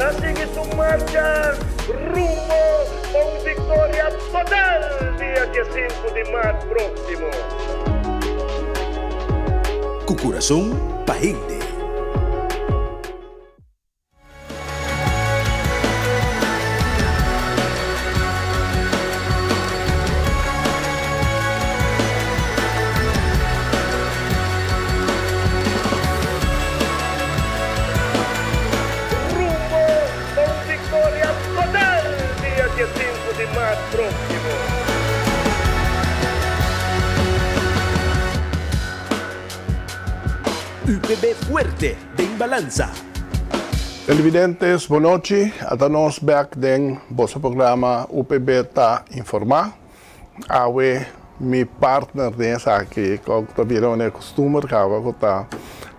Nan sigui su marcha rumbo pa un viktoria total dia diesinku di mart próksimo. Ku kurason pa hende. Rumbo pa un victoria total dia diesinku di maart proximo. UPB fuerte den balansa. Televidentes bonochi, ata nos bek den boso programa UPB ta informa. Awe mi partner den esaki ku ta bira manera kustumber kaba ku ta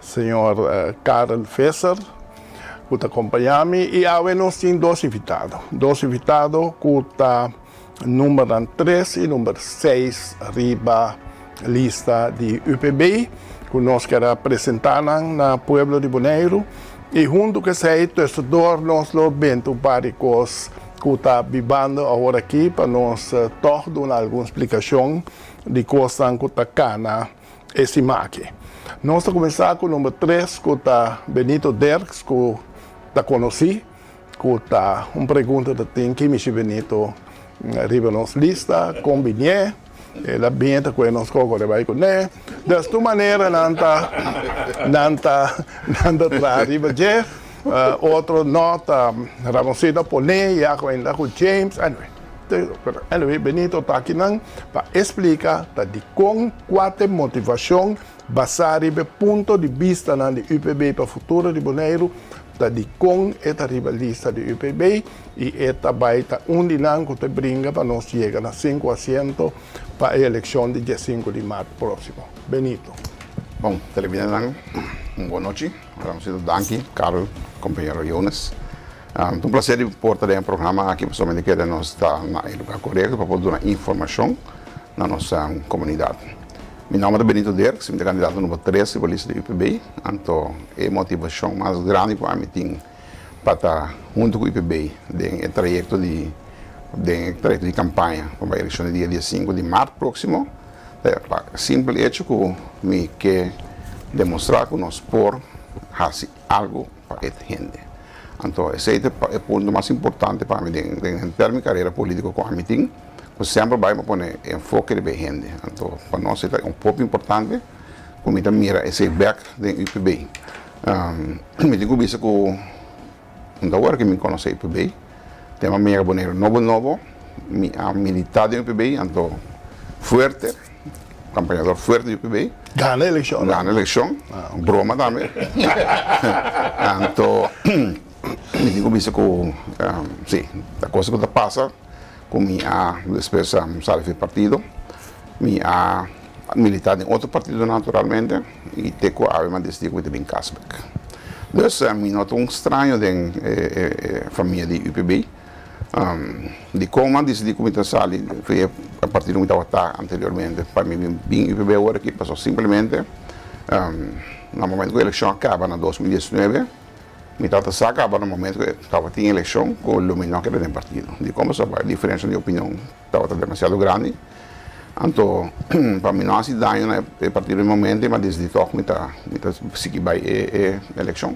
señor Karel Visser ku ta kompañá mi i awe nos tin dos invitado, dos invitado ku ta numbernan tres i number seis riba lista di UPB ku nos ker a presentá nan na pueblo di Boneiru i huntu ku esei tusendor nos lo benta un par di kos ku ta bibando awor aki pa nos tòg duna algun splikashon di kosnan ku ta kana e siman aki. Nos ta kuminsá ku number tres ku ta Benito Dirks ku ta konosí ku ta un pregunta ta tin ki mishi Benito riba nos lista, kon binié, el a bini ta kue nos koko el a bai kuné. Des tur manera nan ta nan ta nan ta traha riba dje. Otro no ta Ramonsito a pone ya ku ainda ku James anyway anyway Benito ta akinan pa e splika ta dikon kua ta e motivashon basá riba e punto di bistanan di UPB pa futuro di Boneiru ta dikon e ta riba lista di UPB i e ta bai ta un di nan ku ta bringa pa nos yega na sinku asiento pa e elekshon di diesinku di mart próksimo. Benito. Bon, televidentenan, un bon nochi. Ramsito danki, Karel, kompañero Jonas. Ta un plaser di por ta den e programa aki pasobra mi ta kere nos ta na e lugar korekto pa por duna informashon na nos komunidat. Mi nòmber ta Benito Dirks, mi ta kandidato number tres riba lista di UPB. Anto e motivashon mas grandi ku ami tin pa ta huntu ku UPB den e trayekto di den e trayekto di kampaña pa bai elekshon di dia diesinku di mart próksimo ta e simpel echo ku mi ke demostrá ku nos por hasi algu pa e hende. Anto esei ta e punto mas importante pa mi den den henter mi karera polítiko ku ami tin. Ku semper bai pa pone enfoke riba e hende. Anto pa nos e ta un poco importante ku mi ta mira esei bek den UPB. Mi tin ku bisa ku un ta ora ku mi konosé UPB, tema mi yega Boneiru nobo nobo, mi a militá den UPB, anto fuerte, kampañador fuerte di UPB. Gana elekshon. Gana elekshon, broma tambe. Anto mi tin ku bisa ku si, ta cosa ku ta pasa. Ku mi a despues a sali fi partido, mi a militá den otro partido naturalmente i te ku awe mi a disidí ku mi ta bin kas bek. Dus mi no ta un straño den e famia di UPB. Dikon mi a disidí ku mi ta sali fi e partido ku mi tabata anteriormente pa mi bin UPB awor aki? Pasobra simplemente na momento ku e elekshon a kaba na 2019, Mi tabata sa caba na momento cu tabatin eleccion cu lo mi no keda den partido. Dicon? Pasobra e diferencia di opinion tabata demasiado grandi. Anto pa mi no haci daño na e partido den momento mi a dicidi toch mi ta mi ta sigui bay e eleccion.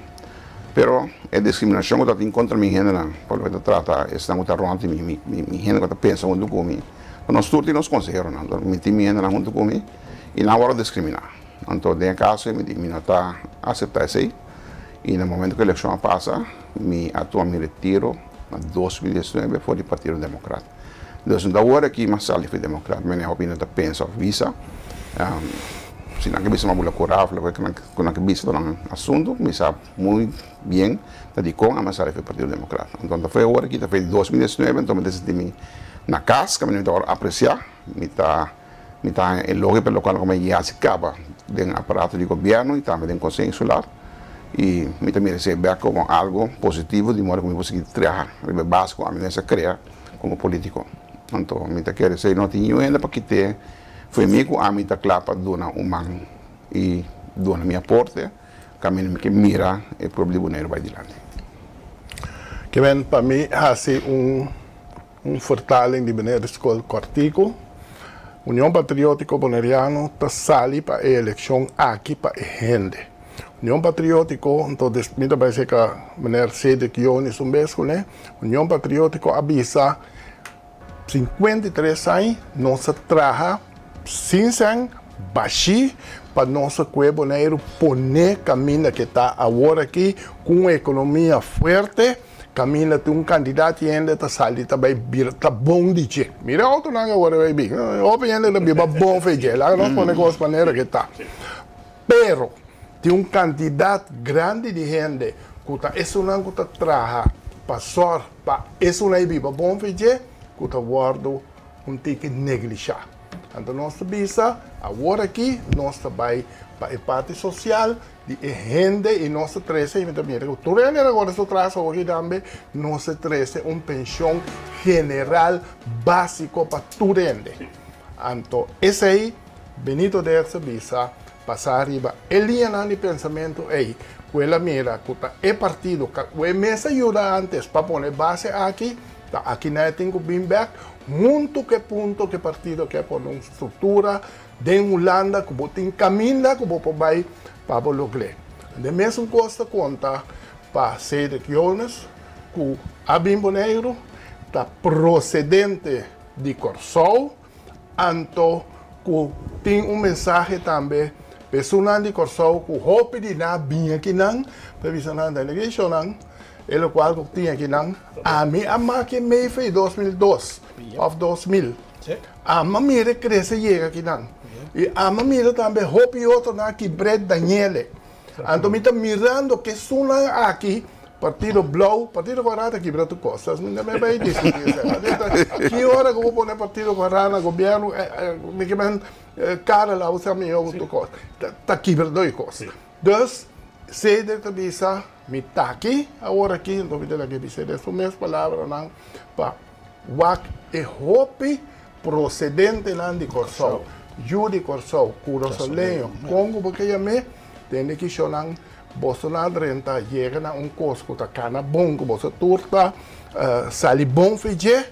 Pero e discriminacion cu tabatin contra mi hendenan pa loke ta trata esnan cu ta rond di mi, mi hende cu ta pensa hunto cu mi. Nos tur tin nos conseheronan, mi tin mi hendenan hunto cu mi y nan a worde discrimina. Anto den e caso mi di mi no ta acepta esey. I na momento ku elekshon a pasa, mi a tuma mi retiro na 2019 for di Partido Demokrat. Dus no ta awor aki mi a sali for di Demokrat, mi hopi no ta pensa òf bisa. Si nan ke bisa mi a bula kura òf loke ku nan ke bisa ta nan asuntu, mi sa muy bien ta dikon ami a sali for di Partido Demokrat. Anto ta for awor aki, ta for di 2019, anto mi ta sinti mi na kas, kaminda mi ta wòrdu apresiá, mi ta. Mi ta haña elogio pa e lokual ku mi a yasi kaba den aparato di gobièrnu i tambe den Konseho Insular i mi ta mira esei bèk komo algu positivo di modo ku mi por sigui traha riba e base ku ami mes a krea komo polítiko. Anto mi ta kere esei no tin niun hende pa kit'é fo'i mi ku ami ta kla pa duna un man i duna mi aporte kaminda mi ke mira e pueblo di Boneiru bai dilanti. Ke men pa mi hasi un vertaling di meneer de skol kòrtiku. Union Patriótiko Boneriano ta sali pa e elekshon aki pa e hende. Union Patriótiko, anto mi ta bai seka meneer Cedric Jonis un bes kuné, Union Patriótiko a bisa 53 aña nos a traha sin sèn bashí pa nos a kue Boneiru pone kaminda ke ta awor aki ku un ekonomia fuerte, kaminda tin un kantidat di hende ta sali ta bai bira ta bon di dje. Mira e outonan awor a bai bin, hopi hende ta biba bon fe dje, laga nos pone kos manera ke ta. Pero tin un kantidat grandi di hende ku ta esunnan ku ta traha pa sòrg pa esunnan ei biba bon fe dje ku ta wòrdu un tiki neglishá. Anto nos ta bisa, awor aki nos ta bai pa e parti sosial di e hende i nos ta trese, i mi ta mira ku tur hende ta kore su tras awor aki tambe, nos ta trese un penshon general básiko pa tur hende. Anto esei Benito Derks a bisa pasa riba e liñanan di pensamentu ei ku el a mira ku ta e partido ku e mes a yuda antes pa pone base aki, ta aki nan e tin ku bin bek huntu ku e punto ku e partido ke pone un struktura den Hulanda ku bo tin kaminda ku bo por bai pa bo logr'é. Den mesun kos ta konta pa Cedric Jones ku a bin Boneiru, ta prosedente di Kòrsou. Anto ku tin un mensahe tambe pa esunnan di Kòrsou ku hopi di nan bin akinan pa bisa nan ta negeshonan e lokual ku tin akinan. Ami a maki mei fe 2002 òf 2000. Ami a mira e krese yega akinan i ami a mira tambe hopi otronan aki Brett Daniele. Anto mi ta mirando ke esunnan aki Partido Blou, Partido Kòrá ta kibra tur kos. Mi ta bai diskutí esei. Ki ora ku bo pone Partido Kòrá na gobièrnu, mi ke men kara la usa mihó ku tur kos. Ta kibra doi kos. Dus, Cedric ta bisa, mi ta aki awor aki, anto mi ta laga bisa den su mes palabranan pa wak e hopi prosedentenan di Kòrsou, yu di Kòrsou, kurasoleño, kon ku bo ke yam'é, tende kishonnan Boso na drenta yega na un kos ku ta kana bon, ku boso tur ta sali bon fi dje,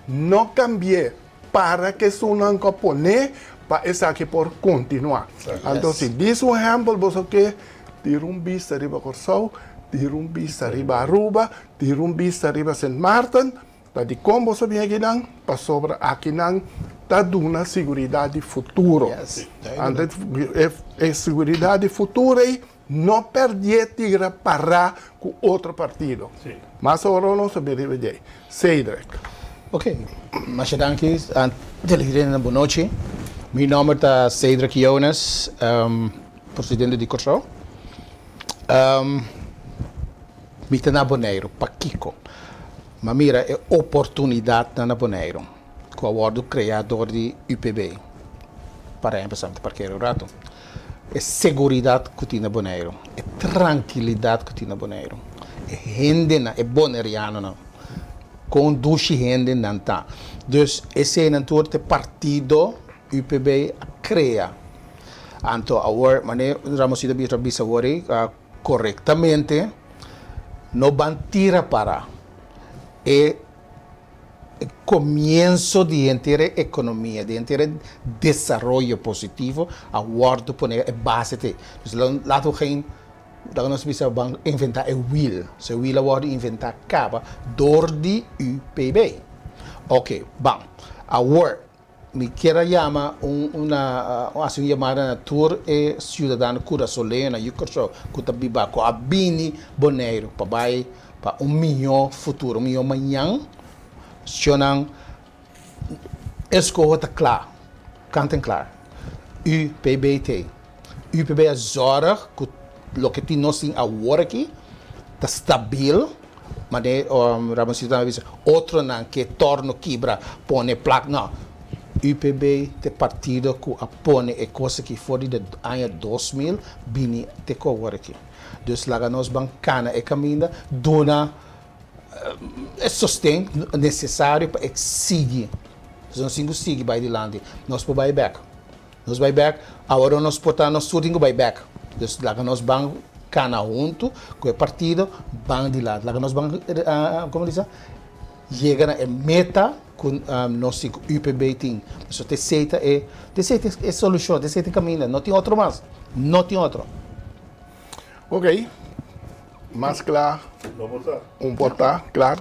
no kambi'é para ku esunnan ku a pon'é pa esaki por kontinuá. Anto si dis un ehèmpel boso ke tira un bista riba Kòrsou, tira un bista riba Aruba, tira un bista riba Sint Maarten, Ta dikon boso bin akinan? Pasobra akinan ta duna siguridat di futuro. Anto e siguridat di futuro ei no pèrdie tira pará ku otro partido. Mas ora nos ta bin riba djei. Cedric. Ok, masha danki televidentenan bon nochi. Mi nòmber ta Cedric Jonas, presidente di Kòrsou. Mi ta na Boneiru, pakiko? M'a mira e oportunidatnan na Boneiru ku a wòrdu kreá dor di UPB. Por ehèmpel, sa mi ta parkera un ratu. E seguridat ku tin na Boneiru, e trankilidat ku tin na Boneiru, e hendenan, e bonerianonan, kon dushi hende nan ta. Dus eseinan tur ta e partido UPB a krea. Anto awor, manera Ramosito a bisa awor ei, korektamente, no ban tira para e komienso di henter e ekonomia, di henter e desaroyo positivo a wòrdu pone e base te. Dus laten we geen, laga nos bisa ban inventá e wiel. So e wiel a wòrdu inventá kaba dor di UPB. Oke, ban. Awor. Mi kier a yama un una hasi un yamada na tur e siudadano kurasoleño na yu Kòrsou ku ta biba ku a bini Boneiru pa bai pa un mihó futuro, un mihó mañan. Shonan eskoho ta kla, kant en klar. UPBT. UPB a zòrg ku loke tin nos tin awor aki ta stabil. Mane Ramoncito tambe a bisa, otronan ke torno kibra pone plak. No, UPB ta e partido ku a pone e kos aki for di de aña 2000 bini te ku awor aki. Dus laga nos ban kana e kaminda, duna e sosten nesesario pa e sigui. Pasobra nos tin ku sigui bai dilanti. Nos por bai bèk. Nos bai bèk, awor nos por ta nos tur tin ku bai bèk. Dus laga nos ban. Kana huntu ku e partido ban dilanti. Laga nos ban, komo bisa, yega na e meta ku nos tin, ku UPB tin. Pasobra ta esei ta e, ta esei ta e solushon, ta esei ta e kaminda. No tin otro mas. No tin otro. Ok. Mas kla un por ta kla.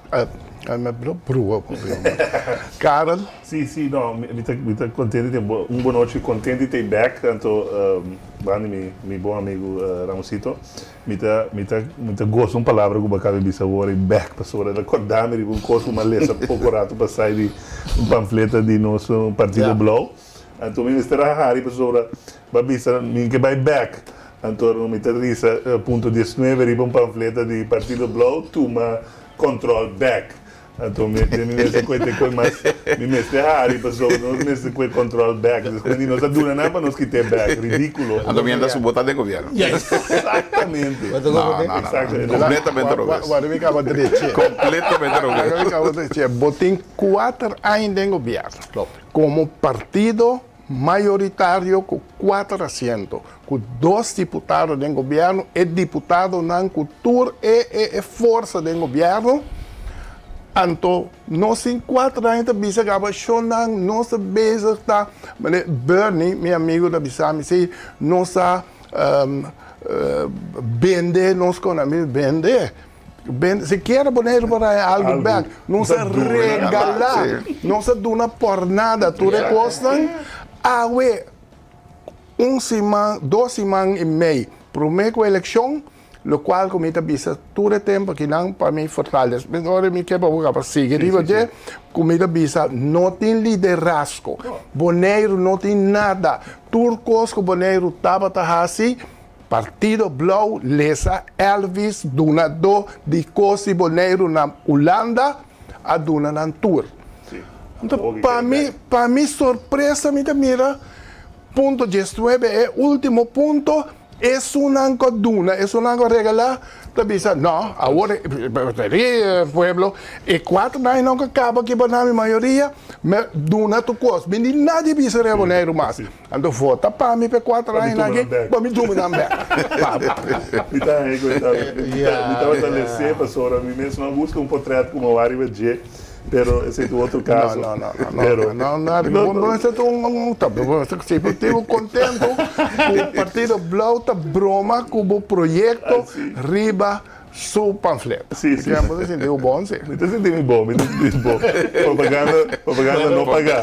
Karel. Si, si, no, mi ta, mi ta contento di un bon nochi, contento di ta back, tanto banda mi, mi bon amigo Ramosito. Mi ta, mi ta, mi ta goza un palabra cu bo a caba di bisa awor, e back, pasobra el a corda mi riba un cos cu mi a lesa poco rato pasai di un pamfleta di nos Partido Blauw. Anto mi mester a hari pasobra bo a bisa mi ke bai back. Anto mi ta risa punto diesnuebe riba un pamfleta di Partido Blauw tuma control back. Anto mi mi mester koe te koe mas mi mester hari pasobra nos mester koe control back. Despues di nos a duna nan pa nos kit'é back. Ridículo. Anto mientras su bo ta den gobierno. Exactamente. No, no, no. Completamente robes. Wak mi kaba drechi. Completamente robes. Wak mi kaba drechi. Bo tin kuater aña den gobierno. Komo partido mayoritario ku kuater asiento, ku dos diputado den gobièrnu, e diputadonan ku tur e e forsa den gobièrnu, anto nos tin kuater aña ta bisa kaba shonnan nos ta bezig ta, manera Bernie mi amigu ta bisa mi si nos ta bende nos konomi, bende. Ben, sikiera Boneiru por haña algu bèk. Nos a regalá, nos a duna por nada tur e kosnan. Awe, un siman, dos siman i mei promé ku elekshon, lokual ku mi ta bisa tur e tempu akinan pa mi fortales. Ora mi ke pa bo kaba sigui riba dje, ku mi ta bisa no tin liderazgo. Boneiru no tin nada. Tur kos ku Boneiru tabata hasi, Partido Blauw lesa Elvis dunadó di kos di Boneiru na Hulanda a duna nan tur. Anto pa mi pa mi sorpresa mi ta mira punto diesnuebe e ultimo punto esunnan ku a duna esunnan ku a regalá ta bisa no awor e pueblo e kuater aña nan ku a kaba aki pa nan mi mayoria mi a duna tur kos mi di nadie bisa riba Boneiru mas. Anto vota pa mi p'e kuater añanan aki, pa mi tuma nan bek. Mi ta haña ku mi tabata les'é pasobra mi mes no a buska un potrèt ku mi a wak riba dje, pero esei ta un otro kaso. No, no, no, no, no, no, bo mester ta un, bo mester sinti bo kontentu ku Partido Blou ta broma ku bo proyekto riba Su pamflet. Sí, sí. Bo ta sinti bo bon, sí. Mi ta sinti mi bon, mi ta sinti mi bon. Propaganda, propaganda no pagá.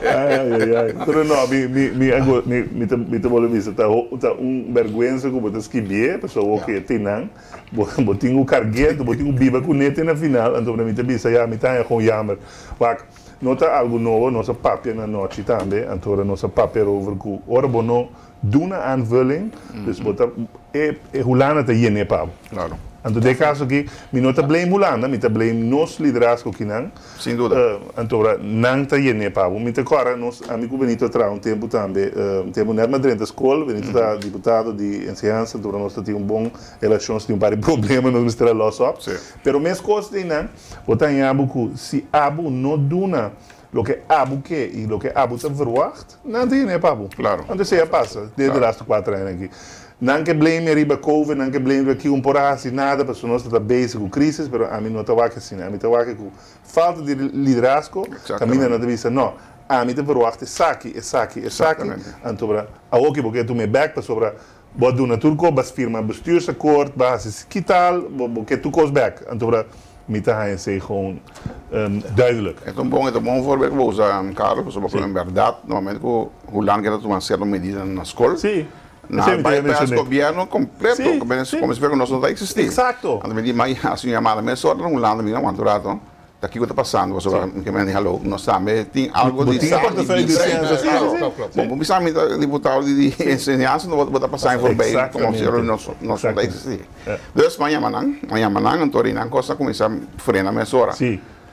Ai, ai, ai. Pero no, mi, mi, mi a go, mi, mi ta, mi ta bolbe bisa, ta ho, ta un bèrgwensa ku bo ta skibié, pasobra awor ke tin nan, bo, bo tin ku karg'é, anto bo tin ku biba kuné te na final, anto mi ta bisa, ya, mi ta haña kon yamber. Wak, no ta algu nobo, nos a papia na nochi tambe, anto ora nos a papia erover ku ora bo no Duna aanvulling, dus bo ta, e e Hulanda ta yen'é pa bo. Claro. Anto den e caso aki, mi no ta blame Hulanda, mi ta blame nos liderazgo kinan. Sin duda. Anto ora nan ta yen'é pa bo. Mi ta cora nos, ami cu Benito a traha un tempo tambe, un tempo net mi a drenta scol, Benito ta diputado di enseñansa, anto ora nos ta tin un bon relacion, si tin un par di problema nos mester a los op. Si. Pero mescos di nan, bo ta haña bo cu si abo no duna Loke abo ke i loke abo ta verwacht, nan ta yene pa bo. Claro. Anto esei a pasa den de laatste kuater aña aki. Nan ke blame riba covid, nan ke blame riba kico por a haci nada pasobra nos ta ta bezig cu crisis, pero ami no ta wak asina. Ami ta wak cu falta di liderazgo, caminda nan ta bisa no, ami ta verwacht esaki, esaki, esaki, anto awor ki bo ke tuma e bek pasobra bo a duna tur kos, bo a firma bestuursakkoord, bo a hasi ki tal, bo ke tur kos bek. Anto mi ta haña esei gewoon duidelijk. E ta un bon, e ta un bon voorbeeld ku bo usa, Carlos, pasobra ku en bèrdat normalmente ku Hulanda keda tuma sierto medidanan na skol, nan a bypass gobièrnu kompleto, komo si fuera ku nos no ta eksistí. Anto mi di, mi a hasi un yamada mesora na Hulanda, mi a wanta un rato. Ta kiko ta pasando pasobra mi ke mende hallo nos tambe tin algo di sa di bisa claro bo por bisa mi ta diputado di enseñansa no bo ta pasa voorbij como si nos no ta existi dus mi a yama nan mi a yama nan anto di nan cosa a cuminsa frena mesora.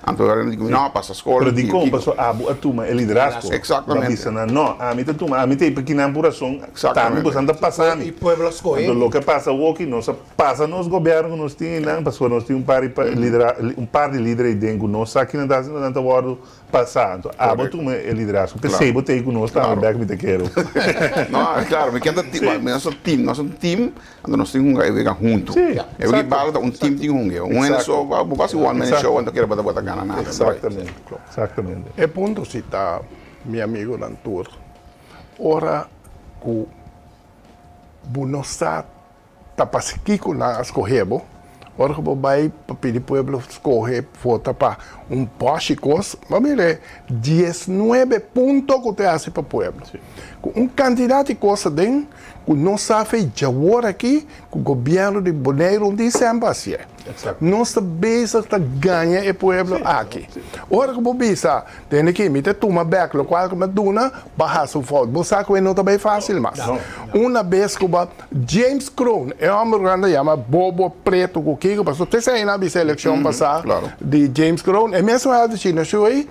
Anto ora di no pasa skol. Pero dikon? Paso abo a tuma e liderazgo. Exactamente. Bo a bisa nan, no, ami ta tuma, ami ta ei pa kinan por rason, ta mi bosan ta pasa mi. I pueblo a skohe. Anto loke a pasa awoki, nos a pasa nos gobièrnu ku nos tin einan, pasobra nos tin un par di lidera, un par di lider eiden ku no sa kinan ta hasi, nan ta wòrdu pasá. Anto abo a tuma e liderazgo. P'esei bo ta ei ku nos tambe bèk, mi ta kere. No, klaro, mi ken ta, nos ta team, nos ta un team. Anto nos tin hunga e wega huntu. E wega bala ta un team tin hunga. Un hende so bo basi one man show anto kere bo ta gana nada. Exactamente. Exactamente. E punto si ta mi amigonan tur ora ku bo no sa ta pasikiko nan a skohe bo. Ora ku bo bai pa pidi pueblo skohe vota pa un bòshi kos, bo mira e diesnuebe punto ku ta hasi pa pueblo. Ku un kantidat di kos aden ku no sa fe djawor aki ku gobièrnu di Boneiru un tin semper hasié. Nos ta bezig ta gaña e pueblo aki. Ora ku bo bisa, Tende aki mi ta tuma bèk lokual ku mi a duna, bo a hasi un fout. Bo sa ku e no ta bai fásil mas. Una bes ku bo James Kroon, e hòmber ku nan ta yama bobo pretu ku kiko, pasobra te esei nan a bisa elekshon pasá di James Kroon, e mesun Elvis Chinashu ei,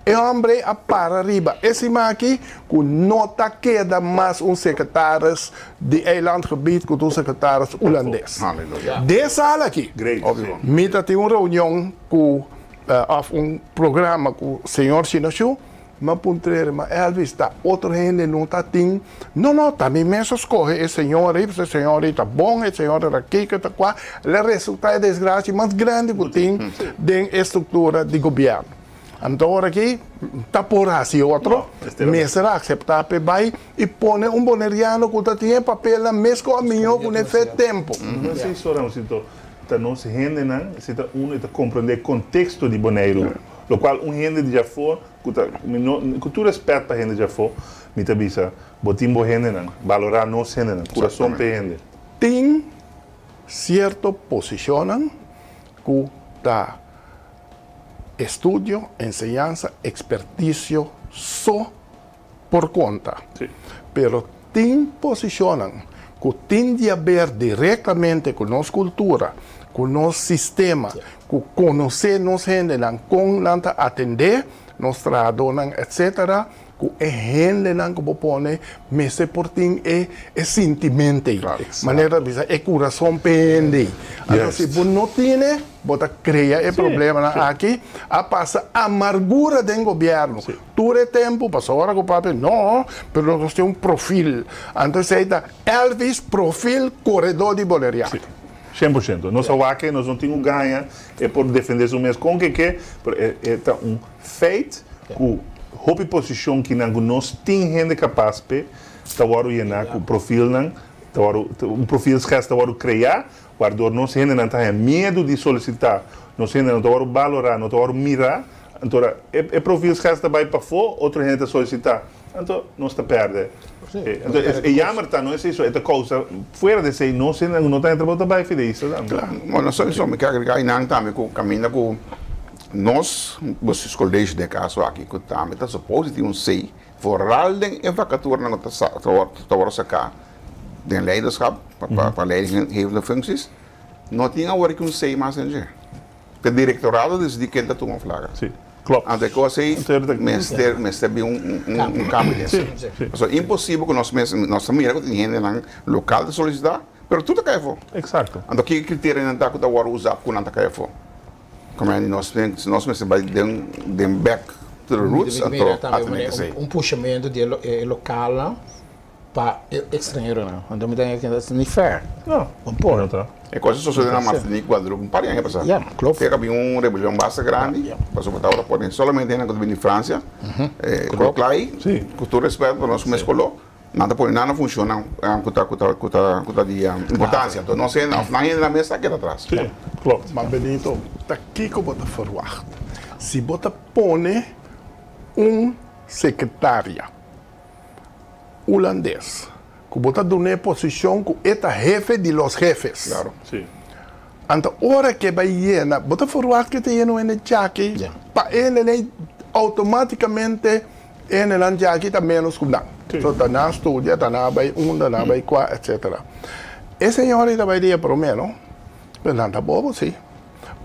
e hòmber ei a para riba e siman aki ku no ta keda mas un sekretaris di eilandgebied ku ta un sekretaris hulandes. Den sala aki, mi ta tin un reunion ku òf un programa ku señor Chinashu, Mi a puntr'é, ma Elvis, ta otro hende no ta tin? No, no, ta mi mes a scoge e señor ei, pasobra e señor ei ta bon, e señor ei ta kiko, ta cua. El a resulta e desgracia mas grandi cu tin den e structura di gobierno. Anto ora aki ta por haci otro, mester a acepta p'e bay y pone un boneriano cu ta tin e papelnan mes cu a miho cu n'e fe tempo. No esei so, Ramosito, ta nos hendenan, esei ta uno e ta comprende e contexto di Boneiru. Lokual un hende di djafó ku ta, mi no, ku tur rèspèt pa hende djafó, mi ta bisa, bo tin bo hendenan, balorá nos hendenan, kurason p'e hende. Tin sierto posishonnan ku ta estudio, enseñansa, ekspertisio so por konta. Pero tin posishonnan ku tin di haber direktamente ku nos kultura, ku nos sistema, ku konosé nos hendenan, kon nan ta atendé nos trahadónan, etsetera, ku e hendenan ku bo pone mester por tin e e sintimentu ei. Manera ta bisa e kurason p'e hende ei. Anto si bo no tine, bo ta krea e problemanan aki, a pasa amargura den gobièrnu. Tur e tempu, pasobra ora ku papia, no, pero nos tin un profil. Anto esei ta Elvis profil koredó di Boleriano. Sí, 100%. Nos a wak e, nos no tin ku gaña, e por defendé su mes kon ke ke, pero e e ta un feit ku hopi posishon kinan ku nos tin hende kapas p'e ta wòrdu yená ku profilnan, ta wòrdu, un profilschets ta wòrdu kreá, wardor nos hendenan ta haña miedu di solisitá, nos hendenan no ta wòrdu balorá, no ta wòrdu mirá. Anto ora e profielschets ta bai pafó, otro hende ta solisitá. Anto nos ta pèrdè. Anto e yamer ta, no esei so, e ta kousa fuera di esei nos hendenan ku no ta den trabou ta bai fi di isla tambe. Bueno, so eso mi ke agregá einan tambe ku kaminda ku nos, bestuurscollege den e kaso aki, ku tambe ta supose tin un sei, vooral den e vakaturanan ku ta ta wòrdu saká den leiderschap, pa leidinggevende functies, no tin awor aki un sei mas den dje. E direktorado disidí ken ta tuma flaga. Sí, klopt. Anto e kos ei mester mester bin un un kambio den esei. Pasobra imposibel ku nos mes nos ta mira ku tin hendenan lokal ta solisitá pero tur ta kai afó. Eksakto. Anto ki kriterionan ta ku ta wòrdu usá ku nan ta kai afó? Komo nos nos mester bai den den back to the roots anto a tene ke esei. Un pushamentu di e lokalnan Pa e extranheronan. Anto mi ta haya kende ni fair. No. No por. No ta. E kos a sosode na Martinique, Guadeloupe un par di aña pasá. Ya, klopt. Te habia un rebelion basta grandi. Ya. Pasobra tabata pone solamente hende ku ta bini di Francia. Koló klai. Si. Ku tur respet pa nos mes koló. Nan ta pone nan na funshonnan ku ta ku ta ku ta ku ta di importansia. Anto nos hende òf nan hende nan mes ta keda atras. Si, klopt. Ma Benito, ta kiko bo ta ferwagt si bo ta pone un sekretaria? Hulandes, ku bo ta dun'é posishon ku e ta hefe di los hefes. Claro. Sí. Anto ora ke bai yena, bo ta ferwagt ke ta yena un hende djaki, pa e hendenan outomátikamente e hendenan djaki ta ménos ku nan. Sí. So ta nan studia, ta nan a bai unda, nan a bai kua, etcétera. E señor ei ta bai dia promé, no? Pero nan ta bobo, sí.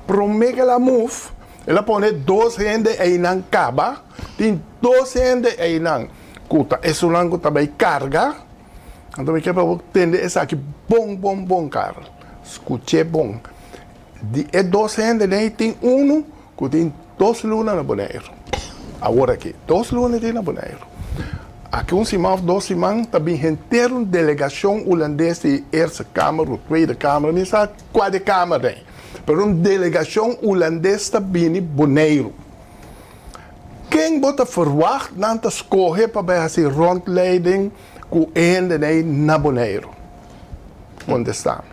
Promé ke el a move. El a pone dos hende einan kaba, tin dos hende einan ku ta esunnan ku ta bai karga. Anto mi ke pa bo tende esaki bon bon bon Karel, skuch'é bon. Di e dos hendenan ei tin unu ku tin dos luna na Boneiru. Awor aki, dos luna tin na Boneiru. Aki un siman òf dos siman ta bin henter un delegashon hulandes di Eerste Kamer òf Tweede Kamer, mi sa kua di e kamer ei, pero un delegashon hulandes ta bini Boneiru. Ken bo ta ferwagt nan ta skohe pa bai hasi rondleiding ku e hendenan ei na Boneiru? Kontestá mi.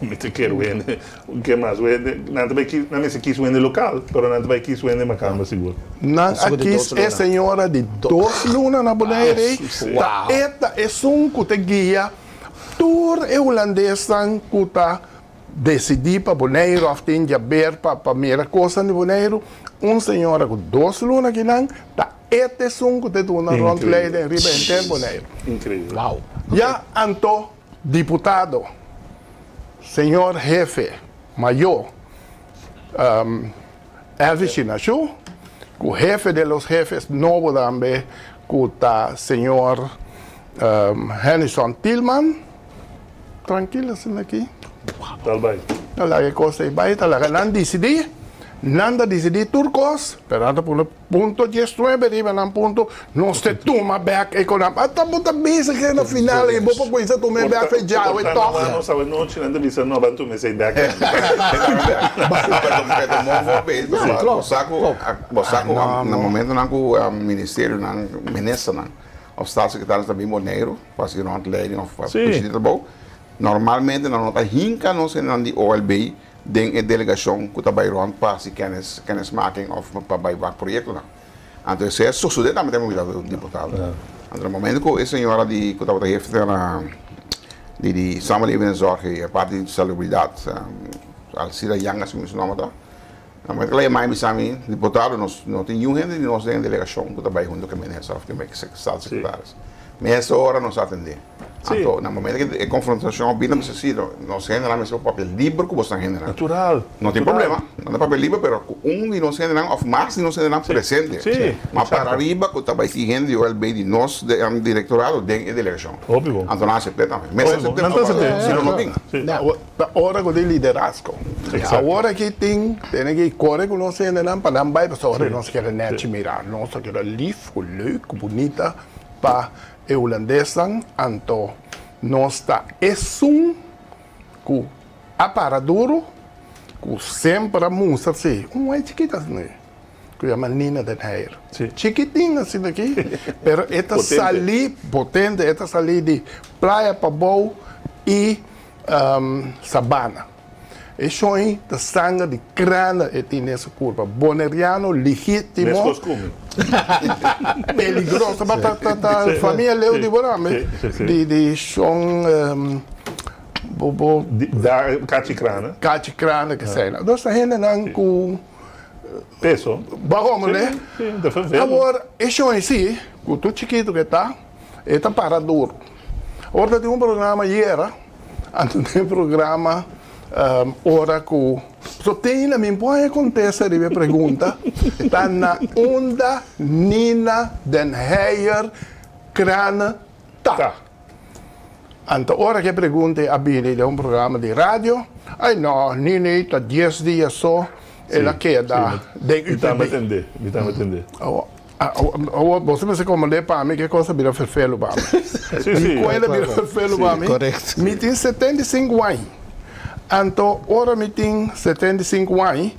Mi ta kere wende, ke mas wende, nan ta bai kis, nan mester kis wende lokal, pero nan ta bai kis wende makamba sigur. Nan a kis e señora di dos luna na Bonaire ei, ta e ta esun ku ta guia tur e hulandesnan ku ta desidí pa Boneiru òf tin djaber pa pa mira kosnan di Boneiru, un señora ku dos luna kinan ta e ta esun ku ta duna rondleiding riba henter Boneiru. Inkreibel. Ya anto Diputado, señor hefe mayor Elvis Shinashu, ku hefe de los hefes nobo tambe ku ta señor Hennyson Thielman, trankil asina aki. Tal bai. Ta laga e kos ei bai, ta laga nan disidí, nan ta disidí tur kos, pero nan ta pone. Punto diesnuebe riba nan punto, nos te tuma bek e konan. Ata bo ta bisa ke na final ei bo por kuminsa tuma e bek fe djawe Por tòg. tanto nos awe nochi nan ta bisa no ban tuma esei bek. Pero mo for be bo sa ku bo sa ku na momentonan ku ministerionan ministernan of staatssecretaris ta bin Boneiru pa hasi rondleiding of pa pushi di trabou normalmente nan no ta hinka nos hendenan di OLB den e delegashon ku ta bai rònt pa hasi kennis kennismaking òf pa bai wak proyektonan. Anto esei a sosodé tambe den mobilidat di diputado. Anto na momento ku e señora di ku tabata hefe na di di samenleving en zorg e parti di salubridat Alcira Janga segun su nòmber ta, na momento ku el a yama mi bisa mi, diputado nos no tin niun hende di nos den e delegashon ku ta bai huntu ku e minister òf ku e staatssecretaris. Mesora nos a atendé. Anto, na momento ku e konfrontashon a bini, mester si nos hendenan mester por papia liber ku bosnan hendenan. Natural. No tin problema, nan ta papia liber, pero ku un di nos hendenan òf mas di nos hendenan presente. Ma para ariba ku ta bai tin hende di OLB di nos direktorado den e delegashon. Hopi bon. Anto nan asept'é tambe. Mester asept'é pasobra si no, no bin. Ta ora ku tin liderazgo. Awor aki tin tene ki kore ku nos hendenan pa nan bai pasobra nos kere nèchi mira. Nos ta keda lif ku leuk ku bunita pa e hulandesnan, anto nos ta esun ku a para duru, ku semper a mustra si un wei chikit asina ku yama Nina den Heyer. Chikitin asina aki, pero e ta sali potente, e ta sali di Playa Pabou i Sabana. E shoi ta sanger di krana e tin den su kurpa. Boneriano ligítimo. Meskos ku mi. Peligroso. Ta ta ta famia leu di bo tambe. Di di shon bo bo. Da kachi krana. Kachi krana ke esei nan. Dos ta hendenan ku. Peso. Bo komo ne? Si, si, ta fervelo. Awor e shoi si, ku tur chikitu ke ta, e ta para duru. Awor ta tin un programa ayera. Anto den programa ora ku so tin na mi por haña kontesta riba e pregunta ta na unda Nina den Heyer Krane ta. Anto ora ku e pregunta ei a bini den un programa di radio, ay no, Nina ei ta dies dia so el a keda den Mi tambe tende, mi tambe tende. Awor boso mester komprendé pa mi ke kos a bira ferfelu pa mi. Di kon el a bira ferfelu pa mi? Mi tin 75 aña. Anto ora mi tin 75 aña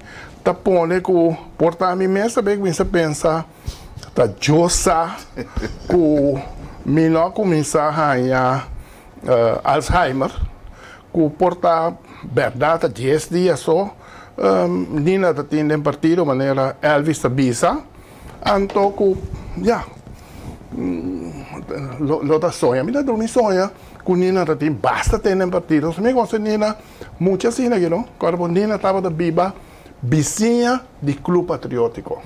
ta pone ku por ta mi mes ta bay kuminsá pensa ta Dios sa ku mi no a kuminsá haña Alzheimer ku por ta bèrdat ta dies dia so Nina ta tin den partido manera Elvis ta bisa. Anto ku ya, lo ta soña. Mi ta drumi soña ku Nina ta tin basta ten den partido. So mi konose Nina mucha asina aki no. Kòrda bo Nina tabata biba bisiña di Club Patriótiko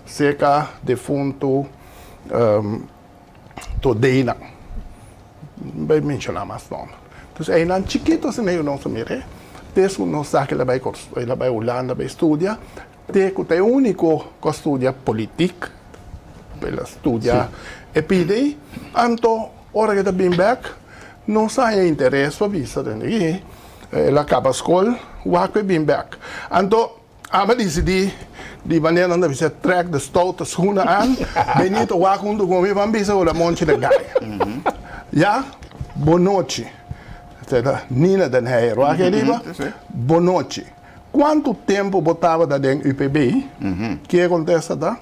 serka defuntu Todena. No bai menshoná mas nòmber. Entonces einan chikito asina nos a mir'é. Despues nos sa ku el a bai Hulanda bai studia. Te ku ta e úniko ku a studia politik, el a studia e pidi, anto ora ku e ta bin bèk nos a haña interes pa bisa den aki, el a kaba skol, wak ku e bin bèk. Anto ami a disidí di manera nan ta bisa trek de stoute schoenen aan, Benito wak huntu ku mi ban bisa ku Lamonchi ta gaya. Ya, bonochi. Nina den Heyer wak e riba, bonochi. Kuantu tempu bo tabata den UPB? Ki e kontesta ta?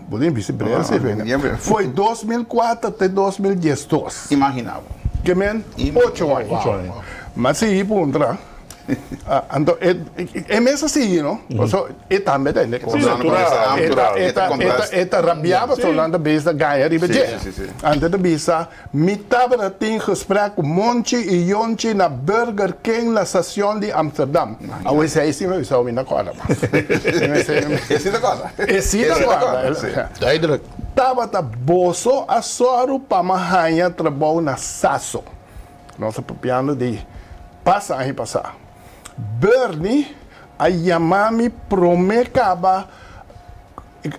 Bo tin bisti bril si Fene. Foi 2004 te 2012. Imagina bo. Ke men ocho aña. Ma sigui puntra. Anto e mes a sigui no. Paso e tambe ta hende kos. E ta rabia pasobra nan ta bisa gaña riba dje. Anto e ta bisa. Mi tabata tin gesprek ku Monchi i Yonchi na Burger King na stacion di Amsterdam. Awe esei si mi bisa mi no kòrda mas. E si ta kòrda. E si ta kòrda. Duidelijk. Tabata boso a sòru pa mi haña trabou na Sasso. Nos ta papiando di pasa aña pasá. Bernie a yama mi promé kaba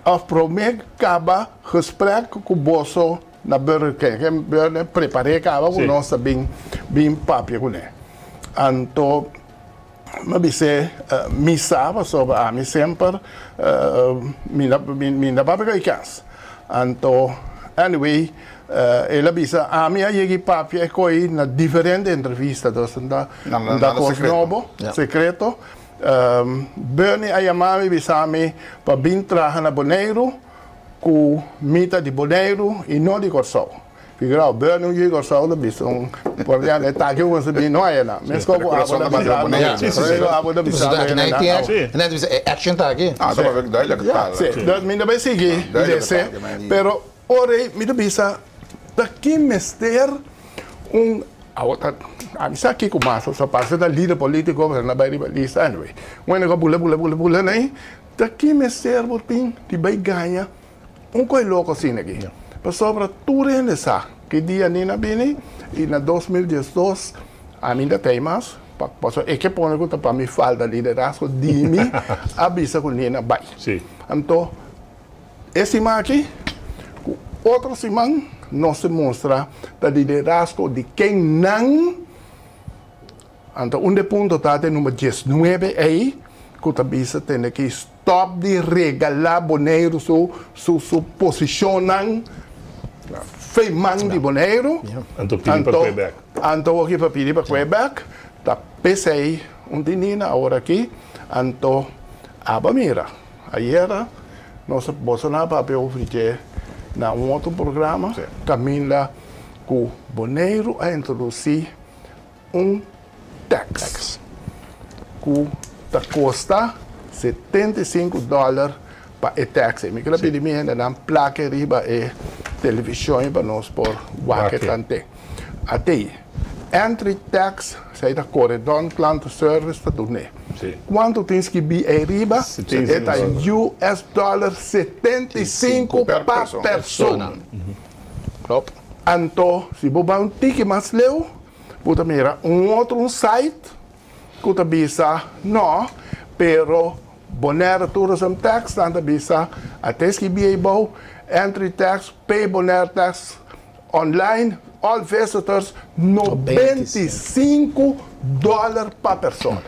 òf promé kaba gesprek ku boso. Na Burger King, e Burger prepar'é kaba ku nos ta bin bin papia kuné. Anto mi a bis'é, mi sa pasobra ami semper mi na mi na papia ku e kens. Anto anyway el a bisa ami a yega i papia e koi na diferente entrevista, dus no ta no ta kos nobo, sekreto. Bernie a yama mi bisa mi pa bin traha na Boneiru. Ku mi ta di Boneiru i no di Kòrsou. Figurao, Bernie un yu di Kòrsou ta bisa un por e taki ku mester bini no a ena. Meskos ku abo ta bisa no, abo ta bisa no ena nan awo. E action ta aki. Si, dus mi ta bai sigui lese, pero ora ei mi ta bisa ta ki mester un awo ta ami sa kiko mas a pasa ta lider politiko pasobra nan a bai riba lista anyway. Wende ku a bula bula bula bula nan ei. Ta ki mester bo tin di bai gaña un koi loko asina aki? Pasobra tur hende sa ki dia Nina bini i na 2012 ami ta tei mas, pasobra e ke pone ku ta pa mi falta liderazgo di mi a bisa ku Nina bai. Anto e siman aki ku otro siman nos ta mustra ta liderazgo di ken nan. Anto un de punto ta den number diesnuebe ei ku ta bisa tende ki stòp di regalá Boneiru su su su posishonnan fe man di Boneiru. Anto pidi pa kue bèk. Anto awor pa pidi pa kue bèk ta p'esei un tin Nina awor aki. Anto aba mira ayera nos boso nan a papia over dje na un otro programa kaminda ku Boneiru a introdusí un tax ku ta kosta 75 dòler pa e tax ei. Mi kila pidi mi hendenan plaka riba e televishon pa nos por wak e tante. Atei, entry tax esei ta Corendon Klantenservice ta dun'é. Kuantu tin skibí ei riba? E ta US dòler 75 pa persona. Anto si bo bai un tiki mas leu, bo ta mira un otro un site ku ta bisa no, pero Bonaire Tourism Tax nan ta bisa a ta eskibí ei bou, entry tax, pay Bonaire tax online, all visitors 95 dòler pa persona.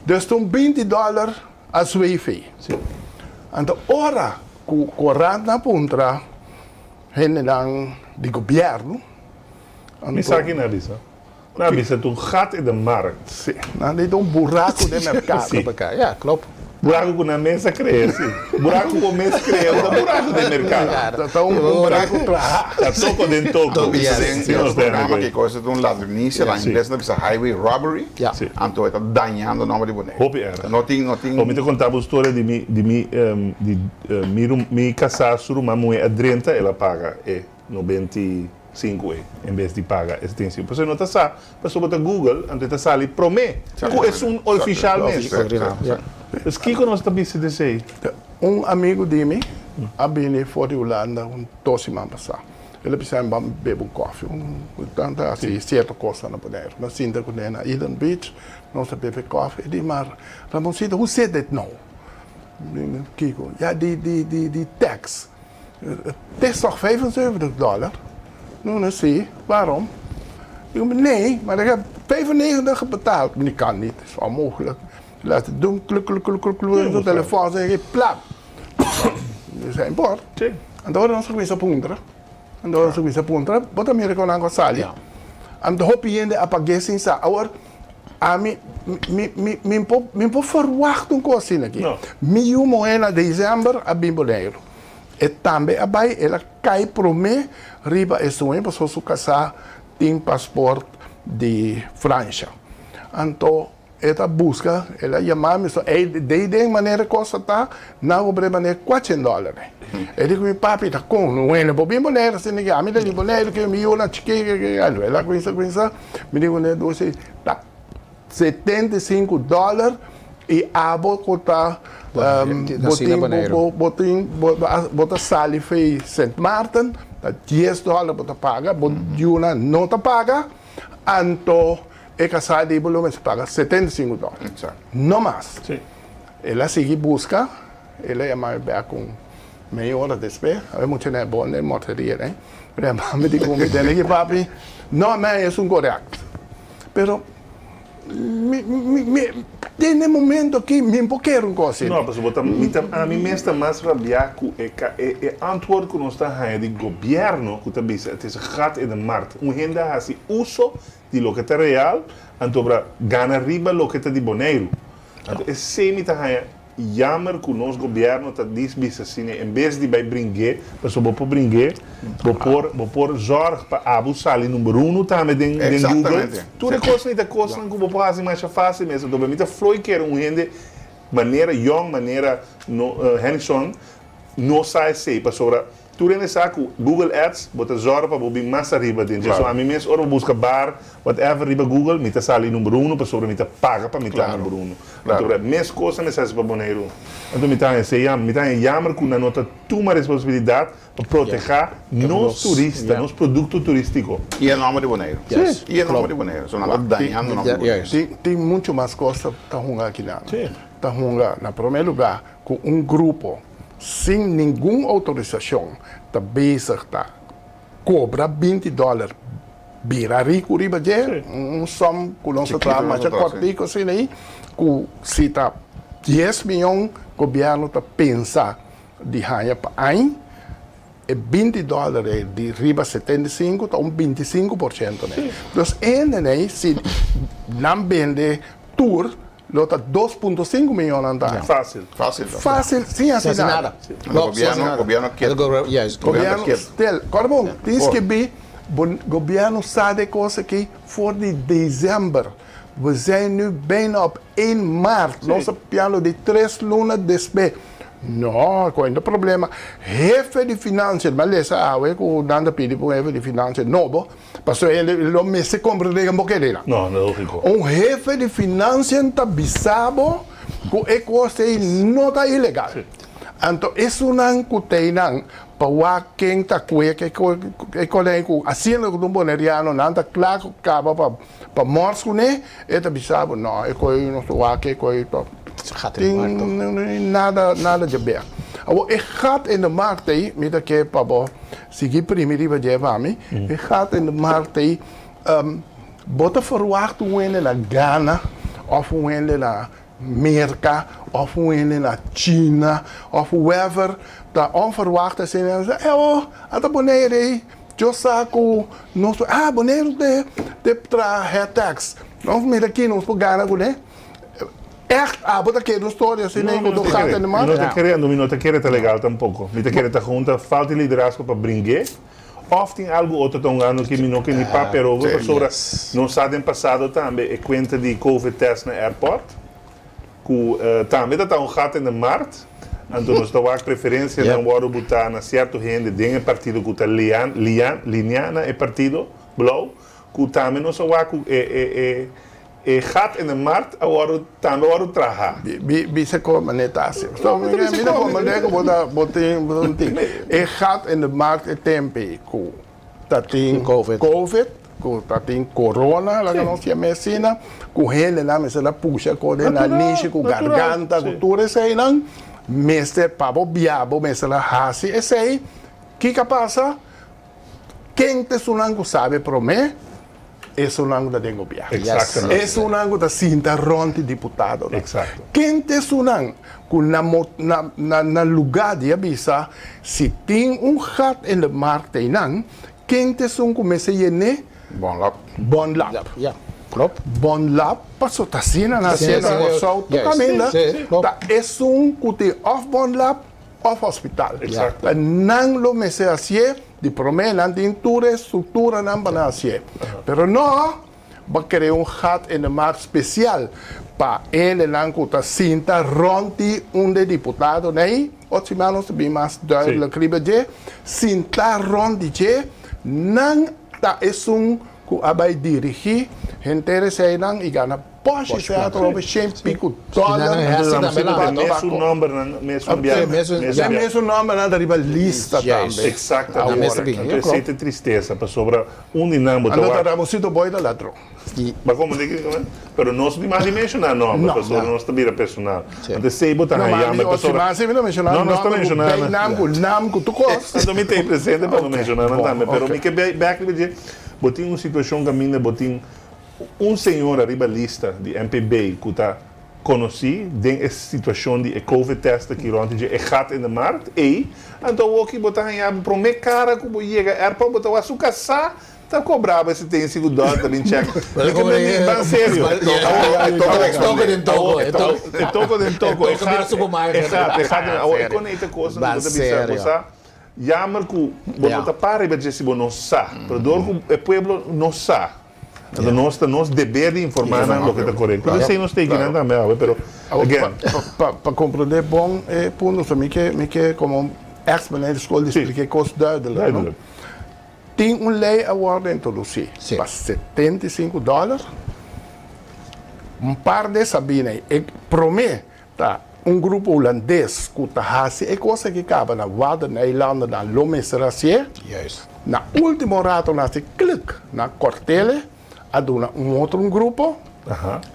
Dus ta un 20 dòler a zweef ei. Anto ora ku korant nan puntra hendenan di gobièrnu. Mi sa ki nan a bisa. Nan a bisa ta un gat in de markt. Sí, nan di ta un buraku den merkado. Sí. Ja, klopt. Buraku ku nan mes a krea, sí. Buraku ku bo mes krea ta buraku den merkado. Ta un buraku traha. Ta toko den toko. Den nos programa ki kos ta un ladronisia, na ingles nan ta bisa highway robbery. Anto e ta dañando nomber di Boneiru. Hopi erg. No tin, no tin. Mi ta konta bo un storia di mi, di mi, di mi mi kasá su ruman muhé a drenta, el a paga e 95 ei en bes di paga e 75. Pasobra e no ta sa, pasobra bo ta google, anto e ta sali promé ku esun ofishal mes. Pues kiko nos ta bisa di esei? Un amigu di mi a bini for di Hulanda un dos siman pasá. El a bisa mi ban bebe un koffie, un tanta hasi sierto kosnan na Boneiru. Mi a sinta kuné na Eden Beach, nos a bebe koffie. E di, Maar Ramoncito, hoe zit dit nou? Kiko? Ja, di di di di tax. Het is toch 75 dollar? No, no, si. Waarom? Ik nee, maar ik heb 95 betaald. Maar die kan niet, dat is onmogelijk. Laat het doen, kluk, kluk, kluk, kluk, kluk. De telefoon zeg ik, plap. Dus zijn bord. Anto ora nos a kuminsá puntra, anto ora nos a kuminsá puntra, bo ta mira kon nan ku a sali. Anto hopi hende a pag'é sin sa. Awor, ami, mi, mi, mi por, mi por ferwagt un kos asina aki. Mi yu muhé na desèmber a bin Boneiru. E tambe a bai, el a kai promé riba e sueño pasobra su kasá tin pasport di Fransha. Anto E ta buska, el a yama mi, so ey dey den manera kos ta ta, nan kobr'é manera kuachen dòler. E di ku mi, papi ta kon, no wende bo bin Boneiru asina ki, ami ta di Boneiru ki mi yunan chikí, el a kuminsa kuminsa, mi di kuné dushi ta 75 dòler i abo ku ta bo tin bo tin bo ta sali fei Sint Maarten ta dies dòler bo ta paga, bo yunan no ta paga, anto E kasá di bo lo mester paga 75 dòler, no mas. El a sigui buska, el a yama mi bèk un mei ora despues, a mucha na e bon den morteria den, el a yama mi di ku mi tende ki papi, no men esun korèkt. Pero mi mi mi den e momento aki mi por kere un kos asina. No, pasobra bo ta mi ta ami mes ta mas rabiá ku e ka e e antwoord ku nos ta haña di gobièrnu ku ta bisa het is een gat in de markt. Un hende a hasi uso di loke ta real, anto bra gana riba loke ta di Boneiru. Anto esei mi ta haña jammer ku nos gobièrnu ta dis bisa asina en bes di bai bring'é, pasobra bo por bring'é, bo por bo por zòrg pa abo sali number uno tambe den den Google. Tur e kosnan ei ta kosnan ku bo por hasi masha fásil mes. Anto mi ta floy kere un hende manera yòn, manera no Hennyson no sa esei pasobra Tur hende sa ku Google Ads bo ta zòrg pa bo bin mas ariba den dje. So ami mes ora bo buska bar, whatever riba Google, mi ta sali number uno pasobra mi ta paga pa mi ta number uno. Anto ora mes kos a mester hasi pa Boneiru. Anto mi ta haña esei yammer. Mi ta haña yammer ku nan no ta tuma responsabilidat pa protehá nos turista, nos produkto turístiko. I e nòmber di Boneiru. I e nòmber di Boneiru. So nan ta dañando nòmber di Boneiru. Tin muchu mas kos ta hunga akinan. Ta hunga na promé lugá ku un grupo sin ningun outorisashon ta bezig ta kobra 20 dòler bira riku riba dje, un sòm ku nos ta traha masha kòrtiku asina ei, ku si ta 10 miyon gobièrnu ta pensa di haña pa aña, e 20 dòler ei di riba 75 ta un 25% nei. Dus hende nei si nan bende tur Lo ta 2.5 miyon ta. Fácil. Fácil. Fácil, sin hasi nada. Gobierno, gobierno kiet. Gobierno stil. Kòrda bon, tin skibí, bo gobierno sa de kos aki for di december. We zijn nu bijna op 1 maart. Nos ta piando di tres luna despues. No, kua no problema. Hefe di financiën, mi a lesa awe ku nan ta pidi pa un hefe di financiën nobo. Pasobra hende lo mester comprende ken bo kere nan. No, no logico. Un hefe di financiën ta bisa bo cu e cos ei no ta ilegal. Anto esunnan cu ta einan pa wak ken ta cue e conei cu haciendo cu ta un boneriano nan ta cla cu caba pa mors cune, e ta bisa bo no, e coi nos ta wak e coi ta tin nada nada djaber. Awor e gat in de markt ei mi ta ke pa bo Sigui primi riba dje pa mi. E gat in de markt ei, bo ta verwacht un hende na Ghana of un hende na Merka of un hende na China of whoever ta onverwacht asina nan sa, eh oh, ata Bonaire ei, yo sa ku nos, ah Bonaire te traha head tax, nos mira aki nos por gana kuné. Echt, abo ta kere un storia asina No, ku mi no ta ta gat kere. in de Mi markt? no ta kere, anto mi no ta kere ta legal tampoko. Mi ta kere ta gewoon ta falta di liderazgo pa bring'é òf tin algu otro ta hungando ki mi no ke ni papia erover pasobra nos sa den pasado tambe e kuenta di covid test na airport ku tambe ta ta un gat in de markt anto nos ta wak preferensianan wòrdu butá na sierto hende den e partido ku ta lian lian linia na e partido blou ku tambe nos a wak ku e e e E gat in de markt a wòrdu tambe a wòrdu traha. Bisa kon manera ta hasi. So mi ta komprende ku bo ta bo tin bo tin. E gat in de markt e tempe ku. Tatin Covid. Covid, ku tatin corona, laga nos yama asina, ku hendenan mester a pusha ku den nanishi, ku garganta, ku tur eseinan, mester pa bo bia bo mester a hasi esei. Kiko a pasa? Ken ta esunnan ku sabe promé? Esunnan ku ta den gobièrnu. Exactamente. Esunnan ku ta sinta rònt di diputadonan. Exacto. Ken ta esunnan ku na na na na lugá di a bisa si tin un gat in de markt einan, ken ta esun ku mester yen'é? Bon lap. Bon lap. Ja, klopt. Bon lap paso ta asina nan hasié na Kòrsou tur kaminda. Ta esun ku tin òf bon lap òf hospital. Exacto. Ta nan lo mester hasié. Di promé nan tin tur e strukturanan pa nan hasié. Pero no bo krea un gat in de markt spesial pa hendenan ku ta sinta rònt di un de diputadonan ei, otro siman nos ta bin mas duidelijk riba dje, sinta rònt di dje, nan ta esun ku a bai dirigí henter eseinan i gana Poshi sea atrobe shen pico dollar. Mesun nombernan, mesun biaha. E mesun nombernan ta riba lista tambe. Exactamente. Anto esey ta tristesa pasobra un di nan bo ta wak. Anto ta Ramosito Boy ta ladron. Ba como di kico? Pero nos no tin mas di menciona nomber pasobra nos ta bira personal. Anto esey bo ta haña jammer pasobra. No, ma mi ta menciona nomber cu bijnaam cu naam cu tur cos. Anto mi ta ey presente pa no menciona nan tambe. Pero mi ke bek riba dje. Bo tin un situacion caminda bo tin. Un señora riba lista di MPB ku ta konosí den e situashon di e covid test aki rònt dje e gat in de markt ei, anto awoki bo ta haña bo promé kara ku bo yega airport bo ta wak su kasá ta kobra bo e 75 dòler ta bin chèk. Mi ke men ban serio. E toko den toko. E toko den toko. E gat e gat e gat awor e kone ei ta kosnan ku bo ta bisa bo sa. Jammer ku bo no ta para riba dje si bo no sa, pero dor ku e pueblo no sa. Anto nos ta nos deber di informá nan loke ta korekto. Por esei nos ta eki nan tambe awe, pero again. Pa komprendé bon e punto, so mi ke mi ke komo ex meneer di skol di splika e kos duidelijk, no? Tin un lei a wòrdu introdusí pa 75 dòler, un par de sabina e promé Ta un grupo hulandes ku ta hasi e kos aki kaba na Waddeneilanden lo mester hasié. Na último rato nan hasi klik na kòrtele a duna un otro un grupo.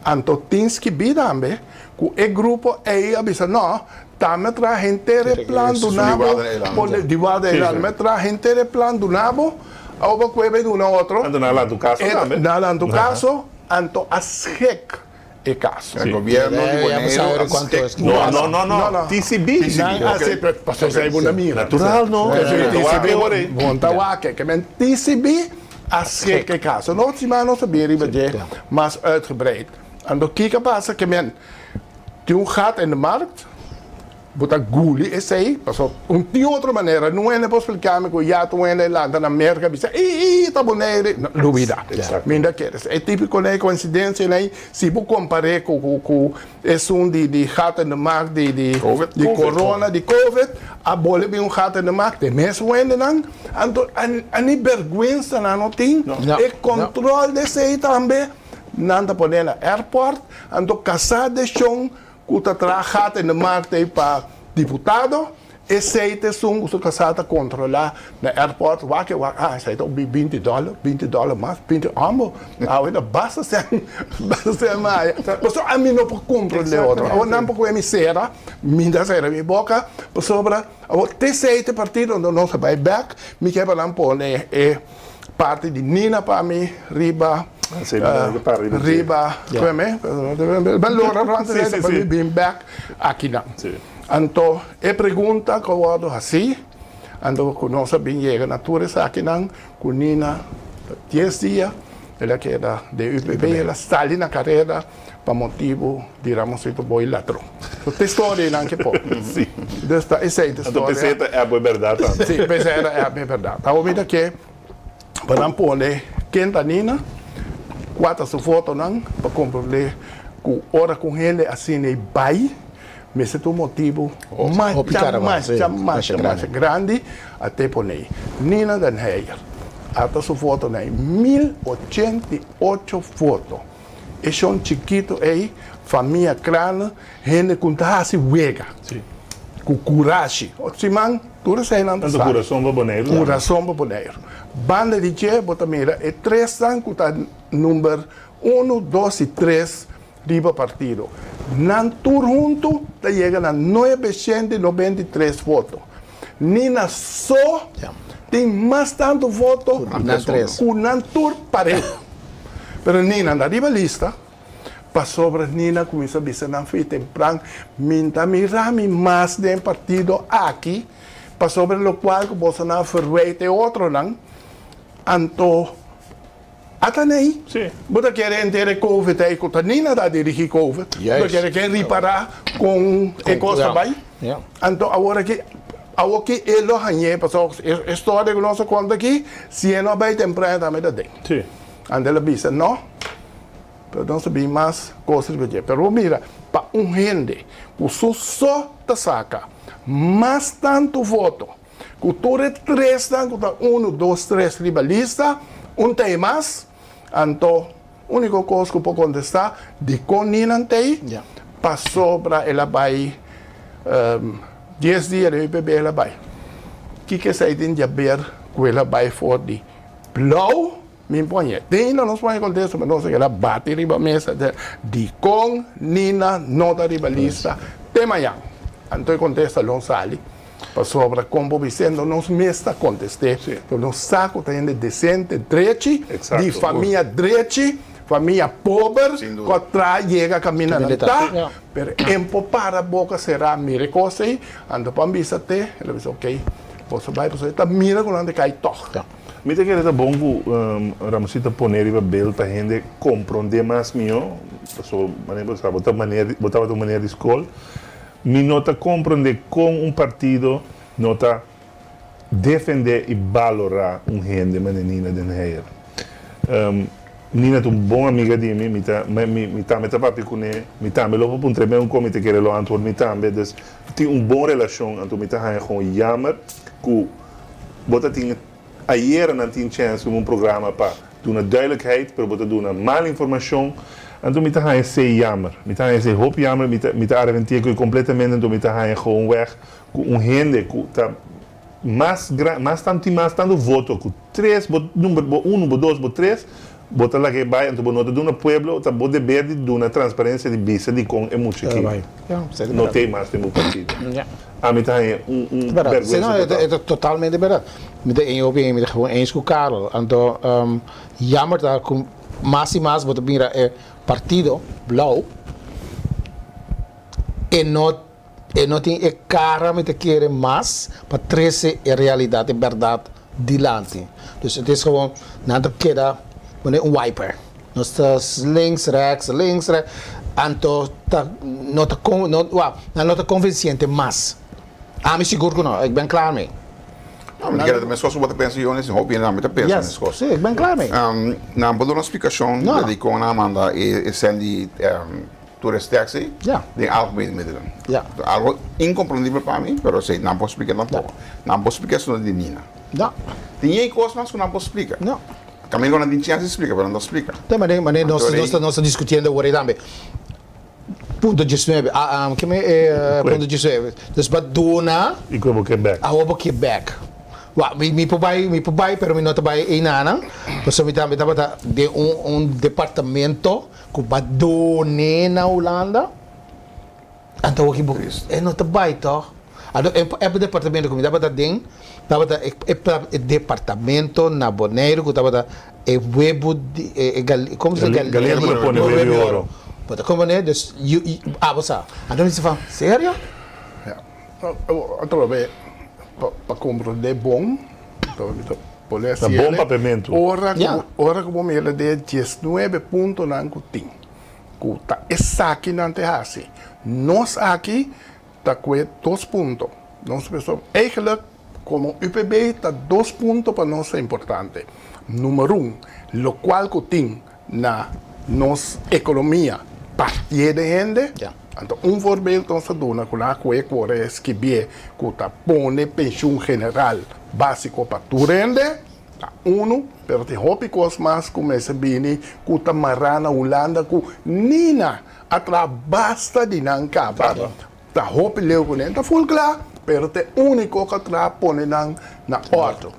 Anto tin skibí tambe ku e grupo ei a bisa no, tambe a traha henter e plan duna bo pone di Waddeneilanden mi a traha henter e plan duna bo awo bo kue bai duna otro. Anto nan a lanta un kaso tambe. Nan a lanta un kaso anto a skik. E caso. E gobierno di Boneiru a skek No, no, no, no. TCB. Nan a haci, pasobra esei bo na mira. Natural no. TCB, bon ta wak. Ke men TCB a skek e caso. No siman nos ta bin riba dje mas uitgebreid. Anto kiko a pasa? Ke men tin un gat in de markt. Bo ta guli esei, pasobra un tin otro manera. No hende por spliká mi ku ya tur hende lanta na Merka bisa ii ta Bonaire. No, lubida. Mi no ta kere. E típiko nei koinsidensia nei, si bo kompar'é ku ku ku esun di di gat in de markt di di di corona, di covid, a bole bin un gat in de markt, e mes hendenan. Anto a ni bèrgwensa nan no tin. E kòntròl di esei tambe nan ta pone na airport. Anto kasá de shon Ku ta traha gat in de markt ei pa diputado, esei ta esun ku su kasá ta kontrolá na airport, wak e wak, ah esei ta un 20 dòler, 20 dòler mas, 20, hombo, awe ta basta sèn, basta sèn maya. Pasobra ami no por komprondé otro. Awor nan por kohe mi sera, mi ta sera mi boka, pasobra awor te esei ta e partido, anto nos a bai bèk, mi ke pa nan pone e parti di Nina pa mi riba riba balora rond pa mi bin bek akinan. Anto e pregunta ku a wòrdu hasí, anto ku nos a bin yega na tur esakinan ku Nina ta dies dia el a keda den UPB, el a sali na karera pa motibu di Ramonsito Boy ladron. So te storianan ke por. Dus ta esei te storia. Anto p'esei ta app e bèrdat tambe. Si, p'esei ta app e bèrdat. Awor mi ta ke pa nan pone ken ta Nina, kua ta su fotonan pa komprondé ku ora ku un hende asina ei bai, mester ta un motibu masha, masha, masha, masha grandi a te pone. Nina den Heyer, ata su fotonan ei, 1088 foto. E shon chikito ei, famia krana, hende ku ta hasi wega, ku kurashi. Otro siman tur eseinan ta Tanto sa. kurason pa Boneiru tambe. Kurason pa Boneiru. Banda di dje bo ta mira e tresnan ku ta number unu, dos i tres riba partido. Nan tur huntu ta yega na 993 voto. Nina so tin mas tantu voto ku nan tur pareu. Pero Nina na riba lista pasobra Nina kuminsa bisa nan fi tempran, Mi ta mira mi mas den partido aki pasobra lokual ku boso nan a verwijt e otronan, anto Ata nei, bo ta kere henter e covid ei ku ta Nina ta dirigí covid, bo ta kere ken ripará kon e kos ta bai? Anto awor aki, awor ki e lo hañ'é, pasobra e storia ku nos a konta aki, si e no a bai temprano tambe ta den. Anto el a bisa no, pero nos a bin mas kos riba dje. Pero bo mira, pa un hende ku su so ta saka mas tantu voto, Ku tur e tresnan ku ta unu, dos, tres riba lista, un ta e mas, anto úniko kos ku por kontestá dikon ninan ta ei, pasobra el a bai dies dia den UPB el a bai. Kiko esei tin di aber ku el a bai for di blou? Mi pone Nina nos pone contesta pero nos a keda bati riba mesa dicon Nina no ta riba lista te mañan anto e contesta lo sali pasobra con bo bisendo nos mes ta conteste pero nos sa cu ta hende decente drechi di famia drechi famia pober cu a traha yega caminda nan ta pero en por para boca cera mira e cos ey anto pa bisa te el a bisa ok boso bay pasobra e ta mira cu nan ta cay tog. Mi ta kere ta bon ku Ramosito pone riba bel pa hende komprondé mas mihó, pasobra manera bo sa bo ta manera bo tabata un manera di skol. Mi no ta komprondé kon un partido no ta defendé i balorá un hende manera Nina den Heyer. Nina ta un bon amiga di mi, mi ta mi tambe ta papia kuné, mi tambe lo por puntr'é men un kon mi ta kere lo antwoord mi tambe, dus tin un bon relashon anto mi ta haña gewoon jammer ku Bo ta tin ayera nan tin chèns un programa pa duna duidelijkheid, pero bo ta duna mal informashon. Anto mi ta haña esei jammer. Mi ta haña esei hopi jammer. Mi ta mi ta arepentí ku kompletamente anto mi ta haña gewoon weg ku un hende ku ta mas gran mas tantu tin mas tantu voto ku tres bo number bo unu bo dos bo tres bo ta laga e bai anto bo no ta duna pueblo ta bo deber di duna transparencia di bisa dikon e mucha aki no tei mas den bo partido. Ami ta haña un un bergüensa total. E ta totalmente berdad. Mi ta een op een, mi ta gewoon eens ku Karel. Anto jammer ta ku mas i mas bo ta mira e partido blauw e no e no tin e kara mi ta kere mas pa trese e realidat e bèrdat dilanti. Dus het is gewoon nan ta keda manera un wiper. Nos ta links rechts links rechts anto ta no ta con no wou nan no ta convinciente mas ami sigur cu no ik ben klaar mee. No, mi ta kere ta meskos ku bo ta pensa Jonis, hopi hende tambe ta pensa meskos. Yes, si, ik ben klaar mee. Nan por duna un splikashon No. di kon nan a manda e sèn di tourist tax ei Ja. den algemene middelen. Ja. Algo inkomprendibel pa mi, pero esei nan por splika tampoco. Nan por splika esun di Nina. No. Tin e kos mas ku nan por splika. No. Caminda cu nan tin chance di splica, pero nan ta splica. Te mane, mane nos, nos ta, nos ta discutiendo awor tambe. Punto 19, ah, ah, keme e punto 19. Dus pa duna. Y cu bo ke bek. Awor bo ke bek. Wa, mi, mi por bay, mi por bay, pero mi no ta bay einanan. Pasobra mi tambe tabata den un, un departamento cu ba dune na Hulanda. Anto awor ki bo, e no ta bay toch? Anto e e departamento ku mi tabata den tabata e e e departamento na Boneiru ku tabata e webu di e e gal komo se Gal galiña ku ta pone webu di oro. Bo ta komprende? Dus yu abo sa. Anto mi bisa van, serio? Ja. Atrobe pa pa komprende bon mi ta pone Ta asi bon papiamentu. Ora ku ora ku bo mira den e diesnuebe puntonan ku tin. Ku ta esaki nan te hasi. Nos aki ta kue dos punto. Nos pensó eigenlijk komo UPB ta dos punto pa nos ta importante. Numero un, lokual ku tin na nos ekonomia partié den hende. Anto un voorbeeld nos ta duna ku nan a kue kore skibié ku ta pone penshun general básiko pa tur hende. Ta unu, pero tin hopi kos mas ku mester bini ku ta mará na Hulanda ku Nina a traha basta di nan kaba. Ta hopi leu ku nan ta ful kla, pero ta e úniko ku a traha pone nan na òrdu.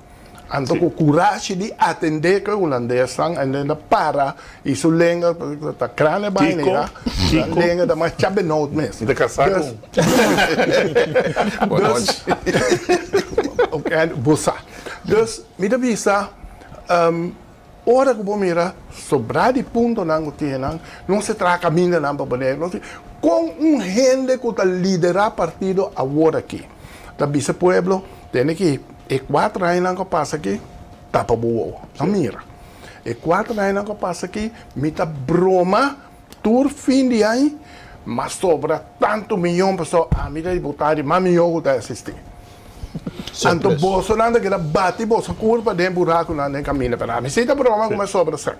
Anto ku kurashi di atendé ku e hulandesnan en den ta para i su lenga ta krane bai Kiko? nera, Kiko? lenga ta mas chabenoot mes. Mi ta kasá Dus, ku. Bon dus, nochi. en bo sa. Dus mi ta bisa, ora ku bo mira sobrá di puntonan ku tin nan, nos ta traha kamindanan pa Boneiru. Nos kon un hende ku ta liderá partido awor aki ta bisa pueblo, Tene ki e kuater añanan ku a pasa aki, tapa bo wowo, no mira. E kuater añanan ku a pasa aki, mi ta broma tur fin di aña, m'a sobra tantu miyon pasobra ami ta diputado di mas miyon ku ta asistí. Anto bosonan ta keda bati boso kurpa den burakunan den kaminda, pero ami si ta broma ku m'a sobra sèn.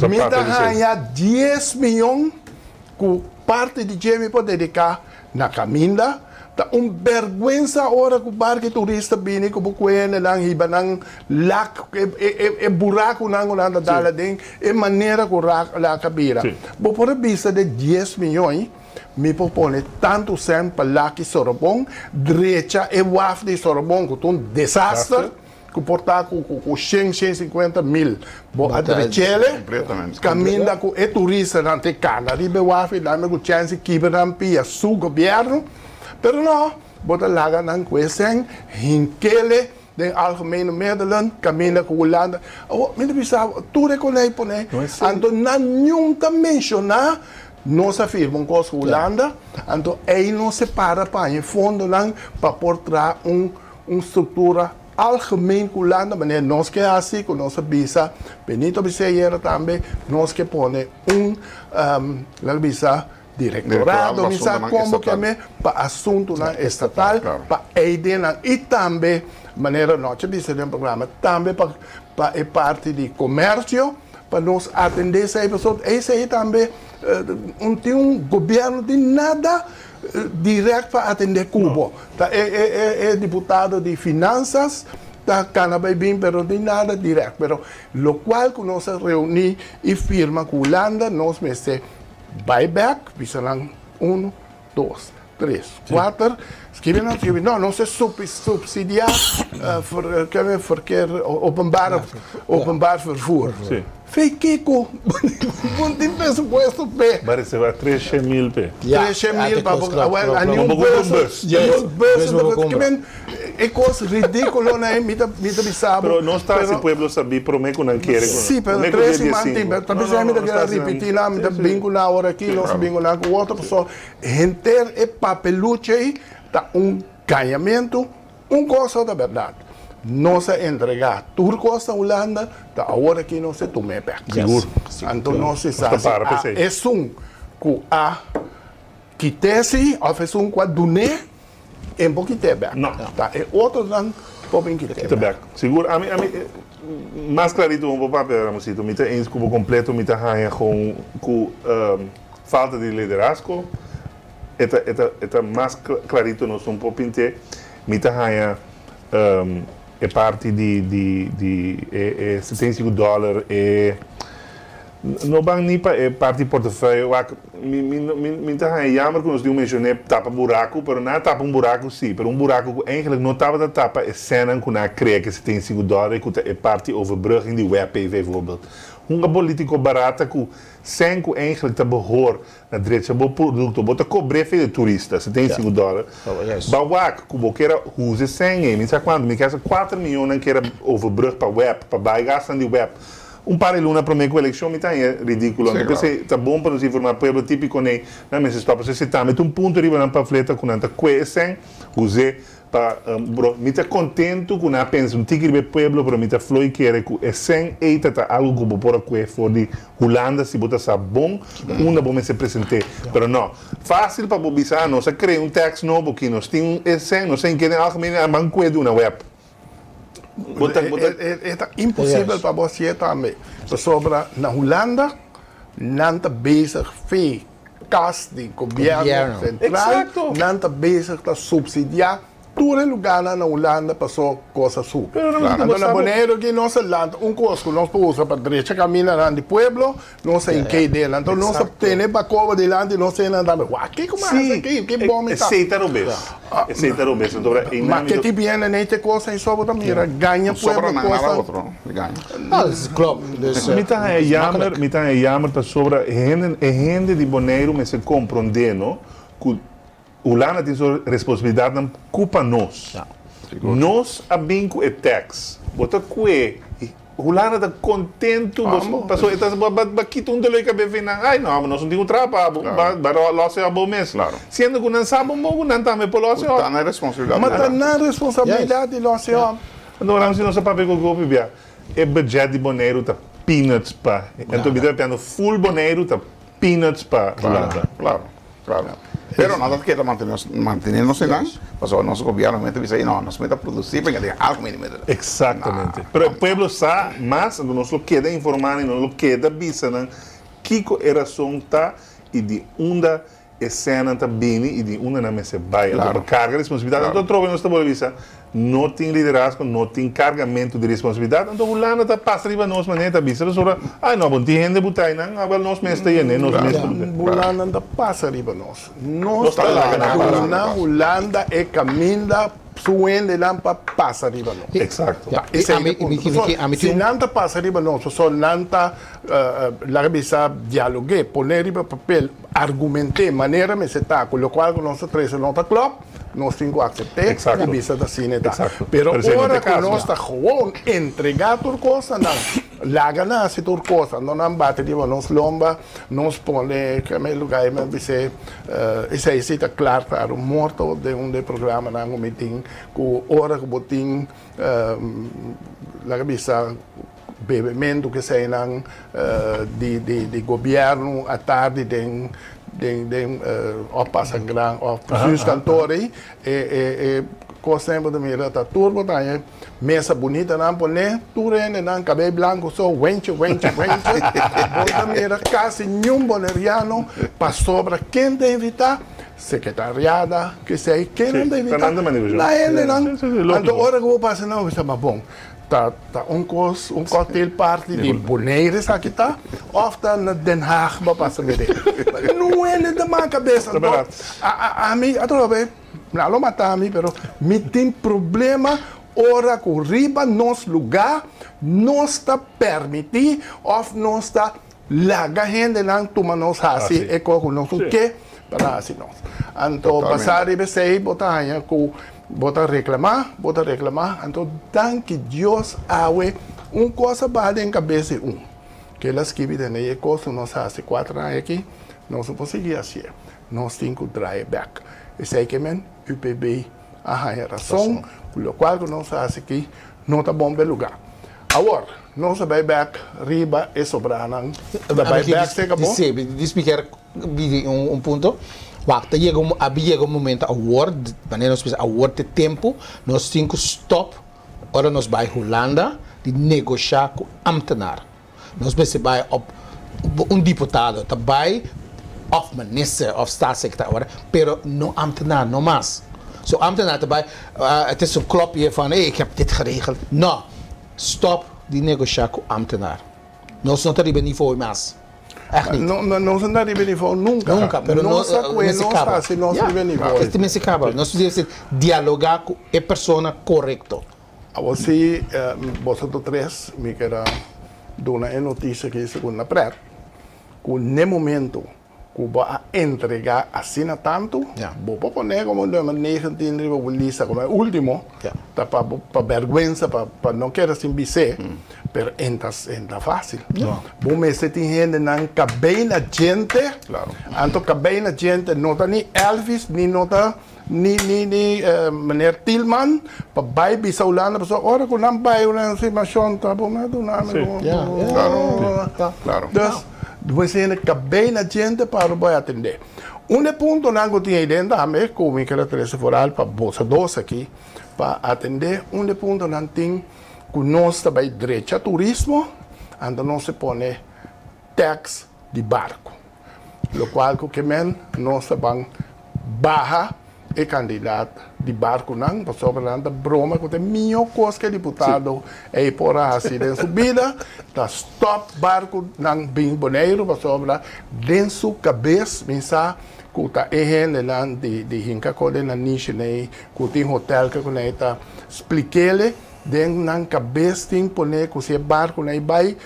Mi ta haña dies miyon ku parti di dje mi por dediká na kaminda. Ta un bèrgwensa ora ku barki turista bini ku bo kuendenan hiba nan lak e burakunan ku nan ta dal aden, e manera ku lak a bira. Bo por a bisa den dies miyon mi por pone tantu sèn pa lak i Sorobon, drecha e waf di Sorobon ku ta un desaster. Ku por ta ku ku shen, 150 mil bo a drechele kaminda ku e turistanan te kana riba e waf i dame ku chèns i kibra nan pia su gobièrnu. Pero no, bo ta laga nan ku e sèn hinkele den algemene middelen kaminda ku Hulanda. Awor mi ta bisa bo tur e konei pone anto nan niun ta menshoná nos a firma un kos ku Hulanda anto ei nos se para pa haña e fondonan pa por traha un Un struktura algemeen ku Hulanda, manera nos ke hasi, ku nos a bisa, Benito a bisa ayera tambe, nos ke pone un, laga bisa, direktorado, mi sa komo ke me, pa asuntunan estatal, pa eidenan i tambe, manera nochi a bisa den programa, tambe pa pa e parti di komersio, pa nos atendé esei, pasobra esei tambe un tin un gobièrnu tin nada Direct pa atende cubo. Ta e e e e diputado di finanzas ta cana bay bin pero no tin nada direct. Pero locual cu nos a reuni y firma cu Hulanda nos mester bay bek bisa nan uno, dos, tres, cuater skibi nan skibi no nos a subsidia verkeer openbaar openbaar vervoer. Fe kiko? Bo no tin presupuesto p'e. Ba reserva treshe mil p'e. Treshe mil pa bo, awel a ni un bus, ni un bus no ta ke men e kos ridikulo na e mi ta mi ta bisa bo. Pero nos ta hasi pueblo sabí promé ku nan kere ku Sí, pero tres siman tin, pero ta bisa mi ta keda ripití nan, mi ta bin ku nan awor aki, nos ta bin ku nan ku otro, pasobra henter e papeluchi ei ta un gañamentu. Un kos ta bèrdat, nos a entregá tur kos na Hulanda, ta awor aki nos ta tum'é bèk. Sigur. Anto nos si sa si a esun ku a kit'é si òf esun ku a dun'é, e por kit'é bèk. Ta e otronan por bin kit'é bèk. Sigur. Ami, ami, mas klarito un por papia, Ramosito. Mi ta eens ku bo kompleto. Mi ta haña gewoon ku falta di liderazgo. E ta, e ta, e ta mas clarito nos un por pint'é. Mi ta haña e parti di, di, di e, e 75 dollar, e no ban ni pa e parti portefeuille. Wak, mi, mi, mi, mi ta haña jammer ku nos tin menshoné tapa buraku, pero nan a tapa un buraku sí, pero un buraku ku eigenlijk no tabata tapa e sènnan ku nan a krea ku e 75 dollar ku ta e parti overbrugging di web bijvoorbeeld. Hunga politiko barata ku sèn ku eigenlijk ta behoor Na drecha bo produkto, bo ta kobr'é fe di turista, 75 dòler. Ba wak ku bo kier a usa e sèn ei, mi sa kuantu, mi kier sa kuater mion nan kier a overbrug pa web, pa bai gasnan di web. Un par di luna promé ku elekshon mi ta haña ridíkulo. Anto p'esei ta bon pa nos informá pueblo típiko nei, nan mester stòp. Pasobra si tambe ta un punto riba nan pamfleta ku nan ta kue e sèn, us'é Pa bro, mi ta kontentu ku nan a pensa un tiki riba e pueblo, pero mi ta floy kere ku e sèn ei ta ta algu ku bo por a kue for di Hulanda si bo ta sa bon unda bo mester present'é. Pero no, fásil pa bo bisa, ah, nos a krea un tèks nobo ki nos tin e sèn, nos a hink'é den algemeen a ban kue duna web. Bo ta, bo ta. E ta imposibel pa bo hasié tambe, pasobra na Hulanda nan ta bezig fe. Kas di gobièrnu sentral, nan ta bezig ta supsidiá Tur e lugánan na Hulanda pasó kos a subi. Anto na Boneiru aki nos a lanta un kos ku nos por usa pa drecha kamindanan di pueblo, nos a hink'é den. Anto nos a tene bakoba dilanti nos hende tambe, wak kiko mas aki, ki bon mi ta. Esei ta robes. Esei ta robes. Anto ora einan Ma ke ti biene nei te kos ei so bo ta mira gaña pueblo kos ta. Mi ta haña yamer, mi ta haña yamer pasobra e hende di Boneiru mester komprondé no ku Hulanda tin su responsabilidatnan ku pa nos. Nos a bin ku e tèks. Bo ta kue. Hulanda ta kontentu pasobra e ta ba kita un dolor di kabes ven nan. Ai no, nos no tin ku traha pa bo. Ba lòs e òf bo mes. Siendo ku nan sa bon bon ku nan tambe por lòs e òf. Ma ta nan responsabilidat di lòs e òf. Anto ora si nos a papia ku hopi bia, e budget di Boneiru ta peanuts pa. Anto mi ta papiando full Boneiru ta peanuts pa Hulanda. Claro, claro. Pero nan ta keda mantene nos einan, pasobra nos gobierno mester bisa, no, nos mester produci pa yega algo mester mester. Exactamente. Pero e pueblo sa mas, anto nos lo keda informa nan y nos lo keda bisa nan kico e razon ta y di unda e senan ta bini y di unda nan mester bay. Anto pa carga responsabilidad, anto atrobe nos ta bolbe bisa, no tin liderazgo, no tin cargamento di responsabilidad, anto Hulanda ta pasa riba nos manera ta bisa pasobra, ay no, bo no tin hende buta eynan, awel nos mes ta yende, nos mes ta buta. Hulanda no ta pasa riba nos, nos ta duna Hulanda e caminda su hendenan pa pasa riba nos. Exacto. Esey ta e punto. Pasobra si nan ta pasa riba nos, pasobra nan ta, laga bisa, dialogu'é, pone riba papel, argument'é manera mester ta, cu locual cu nos ta trece no ta klop. Nos tin ku aksept'é i bisa ta asina e ta. Pero ora ku nos ta gewoon entregá tur kos na nan, laga nan hasi tur kos, anto nan bati riba nos lomba, nos pone keme e lugá ei mi a bis'é, esei si ta klar klaro morto den un di e programanan ku mi tin, ku ora ku bo tin laga bisa bebementu ku eseinan di di gobièrnu atardi den den den òf pasa gran òf bestuurskantoor ei e e e kosnan bo ta mira ta tur bo ta haña mesa bunita nan pone tur hendenan kabei blanku so wenche wenche wenche bo ta mira kasi niun boneriano pasobra ken ta invitá sekretariada kesei ken nan ta invitá na hendenan anto ora ku bo pasa nan bo bisa ma bon. Ta ta un kos, un cocktail party di Bonaire esaki ta of ta na Den Haag bo a pasa mire. No hende ta man cabeza anto a a ami atrobe nan lo mata mi pero mi tin problema ora cu riba nos lugar nos ta permiti of nos ta laga hendenan tuma nos haci e cos cu nos no ke pa nan haci nos. Anto basa riba esey bo ta haña cu bo ta reclama, bo ta reclama, anto danki Dios awe un cos a baha den cabes di un, ke el a skibi den e cos cu nos haci cuater aña aki, nos no por sigui hacié, nos tin cu draai bek. Esey ke men UPB a haña rason cu locual cu nos a haci aki no ta bon pa e lugar. Awor, nos a bay bek riba e sobranan, ta bay bek seca bo? Sí, dis mi kier bini un punto. Wak, ta yega un, a yega un momento awor, manera nos bisa awor ta e tempo, nos tin cu stop ora nos bay Hulanda di negosha cu ambtenaar. Nos mester bai op un diputado ta bai of minister of staatssecretaris ora pero no ambtenaar no mas. So ambtenaar ta bai het is een klopje van hey ik heb dit geregeld. No, stop di negosha cu ambtenaar. Nos no ta riba e nivo mas. Echt niet. No, no, nos no ta riba e nivo nunca. Nunca, pero nos no a cue mester nos caba. haci nos Ya, riba e nivo. Este mester caba. Nos mester dialoga cu e persona corecto. Awor si boso tur tres mi ker a duna e notisia aki segun na pret ku n'e momento ku bo a entregá asina tantu bo por pone komo number 19 riba bo lista komo e ultimo ta pa bo pa bèrgwensa pa pa no keda sin bis'é pero e ta e ta fásil bo mester tin hendenan kabei na djente anto kabei na djente no ta ni Elvis ni no ta Ni ni ni meneer Thielman pa bai bisa Hulanda pasobra ora ku nan bai una informashon ta bo mester duna mi ku Dus bo hende kabei na djente pa bo bai atendé. Un e puntonan ku tin aiden tambe ku mi kere trese foral pa boso dos aki pa atendé un e puntonan tin ku nos ta bai drecha turismo anto nos ta pone tax di barku. Lokual ku ke men nos ta ban baha E kantidat di barkunan, pasobra nan ta broma ku ta e mihó kos ku e diputado ei por a hasi den su bida, ta stòp barkunan bin Boneiru, pasobra den su kabes mi sa ku ta e hendenan di hinka kos den nan nishi nei, ku tin hotèl ke ku nei ta splik'é den nan kabes tin pone ku si e barkunan ei bai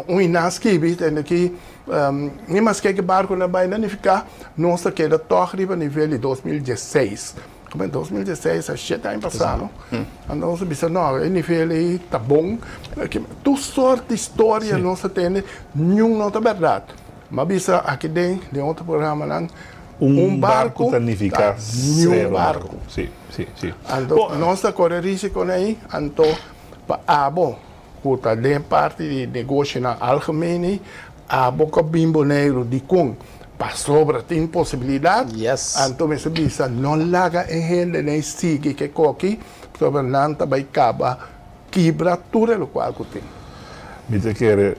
Un inan skibi tende ki ni maske ki barco na bai na nifica nos ta keda tog riba nivel di 2016. Como 2016 a shete aña pasa no. Anto nos a bisa no e nivel ei ta bon. Tur sort di storia nos a tende niun no ta berdad. Mi a bisa aki den den otro programanan un barco ta nifica niun barco. Anto nos ta core risico nei anto pa abo. Ku ta den parti di negoshinan algemeen ei, abo ku a bin Boneiru dikon? Pasobra tin posibilidat, anto mester bisa no laga e hendenan ei sigui ke koki, pasobra nan ta bai kaba kibra tur e lokual ku tin. Mi ta kere,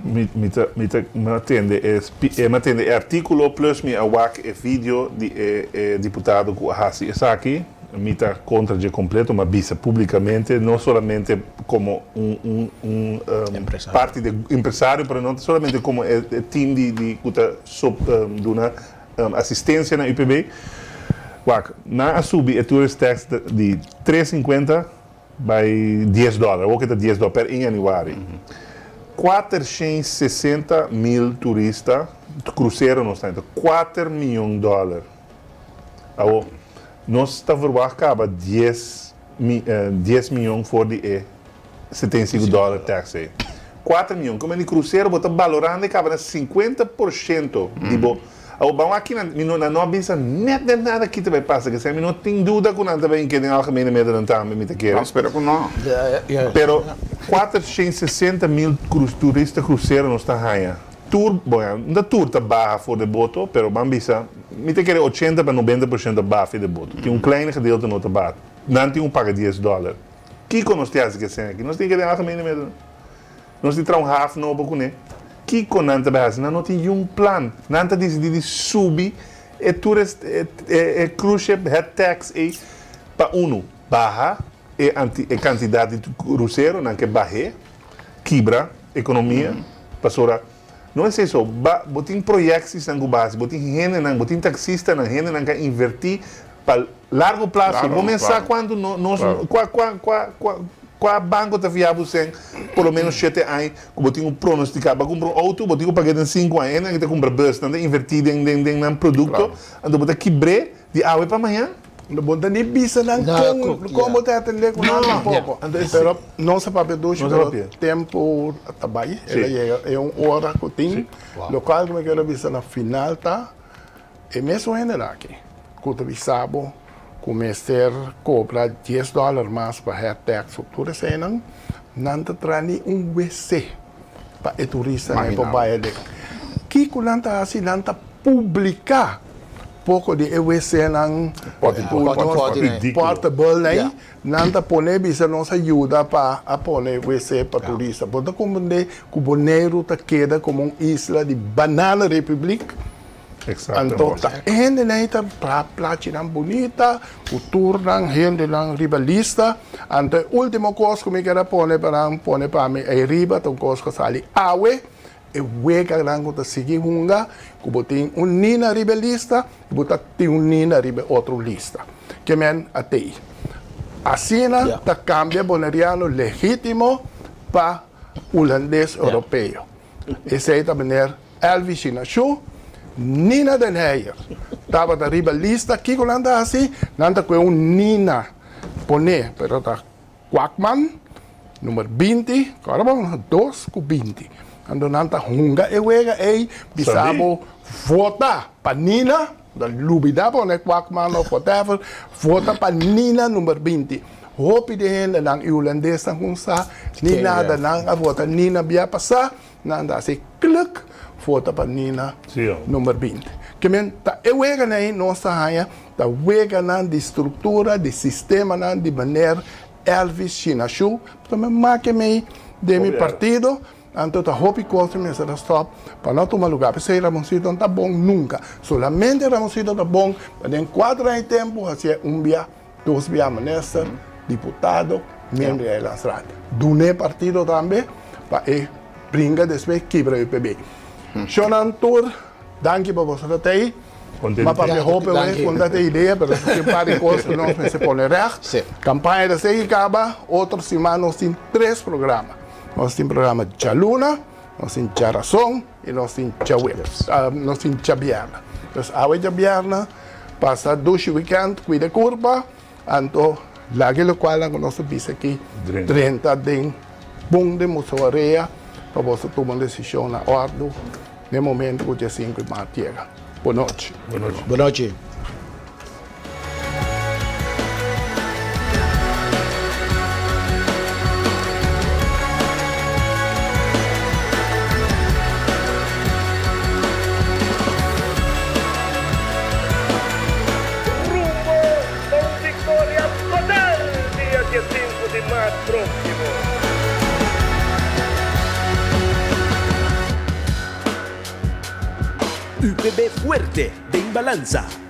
mi mi ta mi ta mi a tende e mi a tende e artíkulo plus mi a wak e video di e e diputado ku a hasi esaki. Mi ta kontra dje kompleto, m'a bisa públikamente, no solamente komo un un un parti di empresario, pero no solamente komo e team di di ku ta duna asistensia na UPB. Wak, nan a subi e tourist tax di tres sinkuenta bai dies dòler, awor ke ta dies dòler per in yanüari. 460 mil turista, krusero nos ta, kuater mion dòler. Awor, nos ta verwagt kaba dies dies mion for di e 75 dòler tax ei. Kuater mion. Komo di krusero bo ta balorando e kaba na 50% di bo. Awor, ban wak kinan, mi no, nan no a bisa nèt nèt nada ki ta bai pasa kese. Mi no tin duda ku nan ta bai inkende den algemene medanan tambe, mi ta kere. Nos spera ku no. Pero 460 mil turista krusero nos ta haña. Tur, bon ya, no ta tur ta baha for de boto, pero ban bisa, mi ta kere 80 pa 90% ta baha for de boto. Tin un klein gedeelte no ta baha. Nan tin ku paga dies dòler. Kiko nos tin hasi ku e sèn aki? Nos tin kere algemene meta. Nos tin traha un haf nobo kuné. Kiko nan ta bai hasi? Nan no tin yun plan. Nan ta disidí di subi e tourist, e cruise ship head tax ei pa unu, baha e anti, e kantidat di krusero, nan ke bah'é. Kibra ekonomia pasobra no esei so ba bo tin proyectsnan ku base bo tin hendenan bo tin taksistanan hendenan ka inverti pa largo plaso bo mes sa kuantu nos kua kua kua kua kua banko ta fia bo sen por lo menos shete aña ku bo tin ku pronostika bo kumpra un outo bo tin ku pag'e den sinku aña hendenan ki ta kumpra bus nan ta inverti den den den nan produkto anto bo ta kibr'e di awe pa mañan. No bo ta ni bisa nan kon kon bo ta atendé ku nan tampoko. Pero nos a papia dushi pero tempu ta bai el a yega e un ora ku tin. Lokual ku mi kere bisa na final ta e mesun hendenan aki ku ta bisa bo ku mester kobra dies dòler mas pa head tax òf tur eseinan nan ta traha ni un wc pa e turistanan por bai aden. Kiko nan ta hasi? Nan ta publiká poko di e wc-nan portable nan, nan ta pone bisa nos a yuda pa a pone wc pa turista. Bo ta komprendé ku Boneiru ta keda komo un isla di banana republiek? Anto ta e hendenan ei ta traha plachinan bunita ku tur nan hendenan riba lista. Anto e último kos ku mi ker a pone pa nan pone pa mi ei riba ta un kos ku a sali awe. E weganan ku ta sigui hunga, ku bo tin un nina riba e lista i bo ta tin un nina riba e otro lista. Ke men a tei. Asina ta kambia boneriano legítimo pa hulandes europeo. Esei ta meneer Elvis Shinashu, Nina den Heyer tabata riba lista. Kiko nan ta hasi? Nan ta kohe un nina pone, pero ta Kwakman, number 20, kòrda bon, dos ku 20. Anto nan ta hunga e wega ei, bisa bo vota pa Nina, ta lubida pone Kwakman of whatever, vota pa Nina number 20. Hopi di hendenan i hulandesnan ku sa ni nada, nan a vota Nina bia pasá, nan ta hasi kluk, vota pa Nina number 20. Ke men ta e weganan ei nos ta haña Ta weganan di struktura di sistemanan di meneer Elvis Shinashu, pasobra mi make mei den mi partido. Anto ta hopi kos ku mester a stòp pa no tuma lugá. P'esei Ramoncito no ta bon nunka. Solamente Ramoncito ta bon pa den kuater aña di tempu hasié un bia, dos bia minister, diputado, miembro di Eilandsraad. Dun'é partido tambe pa e bringa despues kibra UPB. Shonnan tur, danki pa boso ta tei. Ma papia hopi awe ku no ta e idea, pero tin un par di kos ku nos mester pone règt. Kampaña ta sigui kaba, otro siman nos tin tres programa. Nos tin programa djaluna, nos tin djarason i nos tin djaweps, nos tin djabièrnè. Pues awe djabièrnè, pasa dushi wikènt, kuida e kurpa, anto laga e lokualnan ku nos ta bisa aki drenta den bon den boso orea pa boso tuma un desishon na òrdu den momento ku dje sinku di mart yega. Bonochi. Bonochi. Rumbo pa un victoria total dia diesinku di maart proximo. UPB Fuerte den balansa.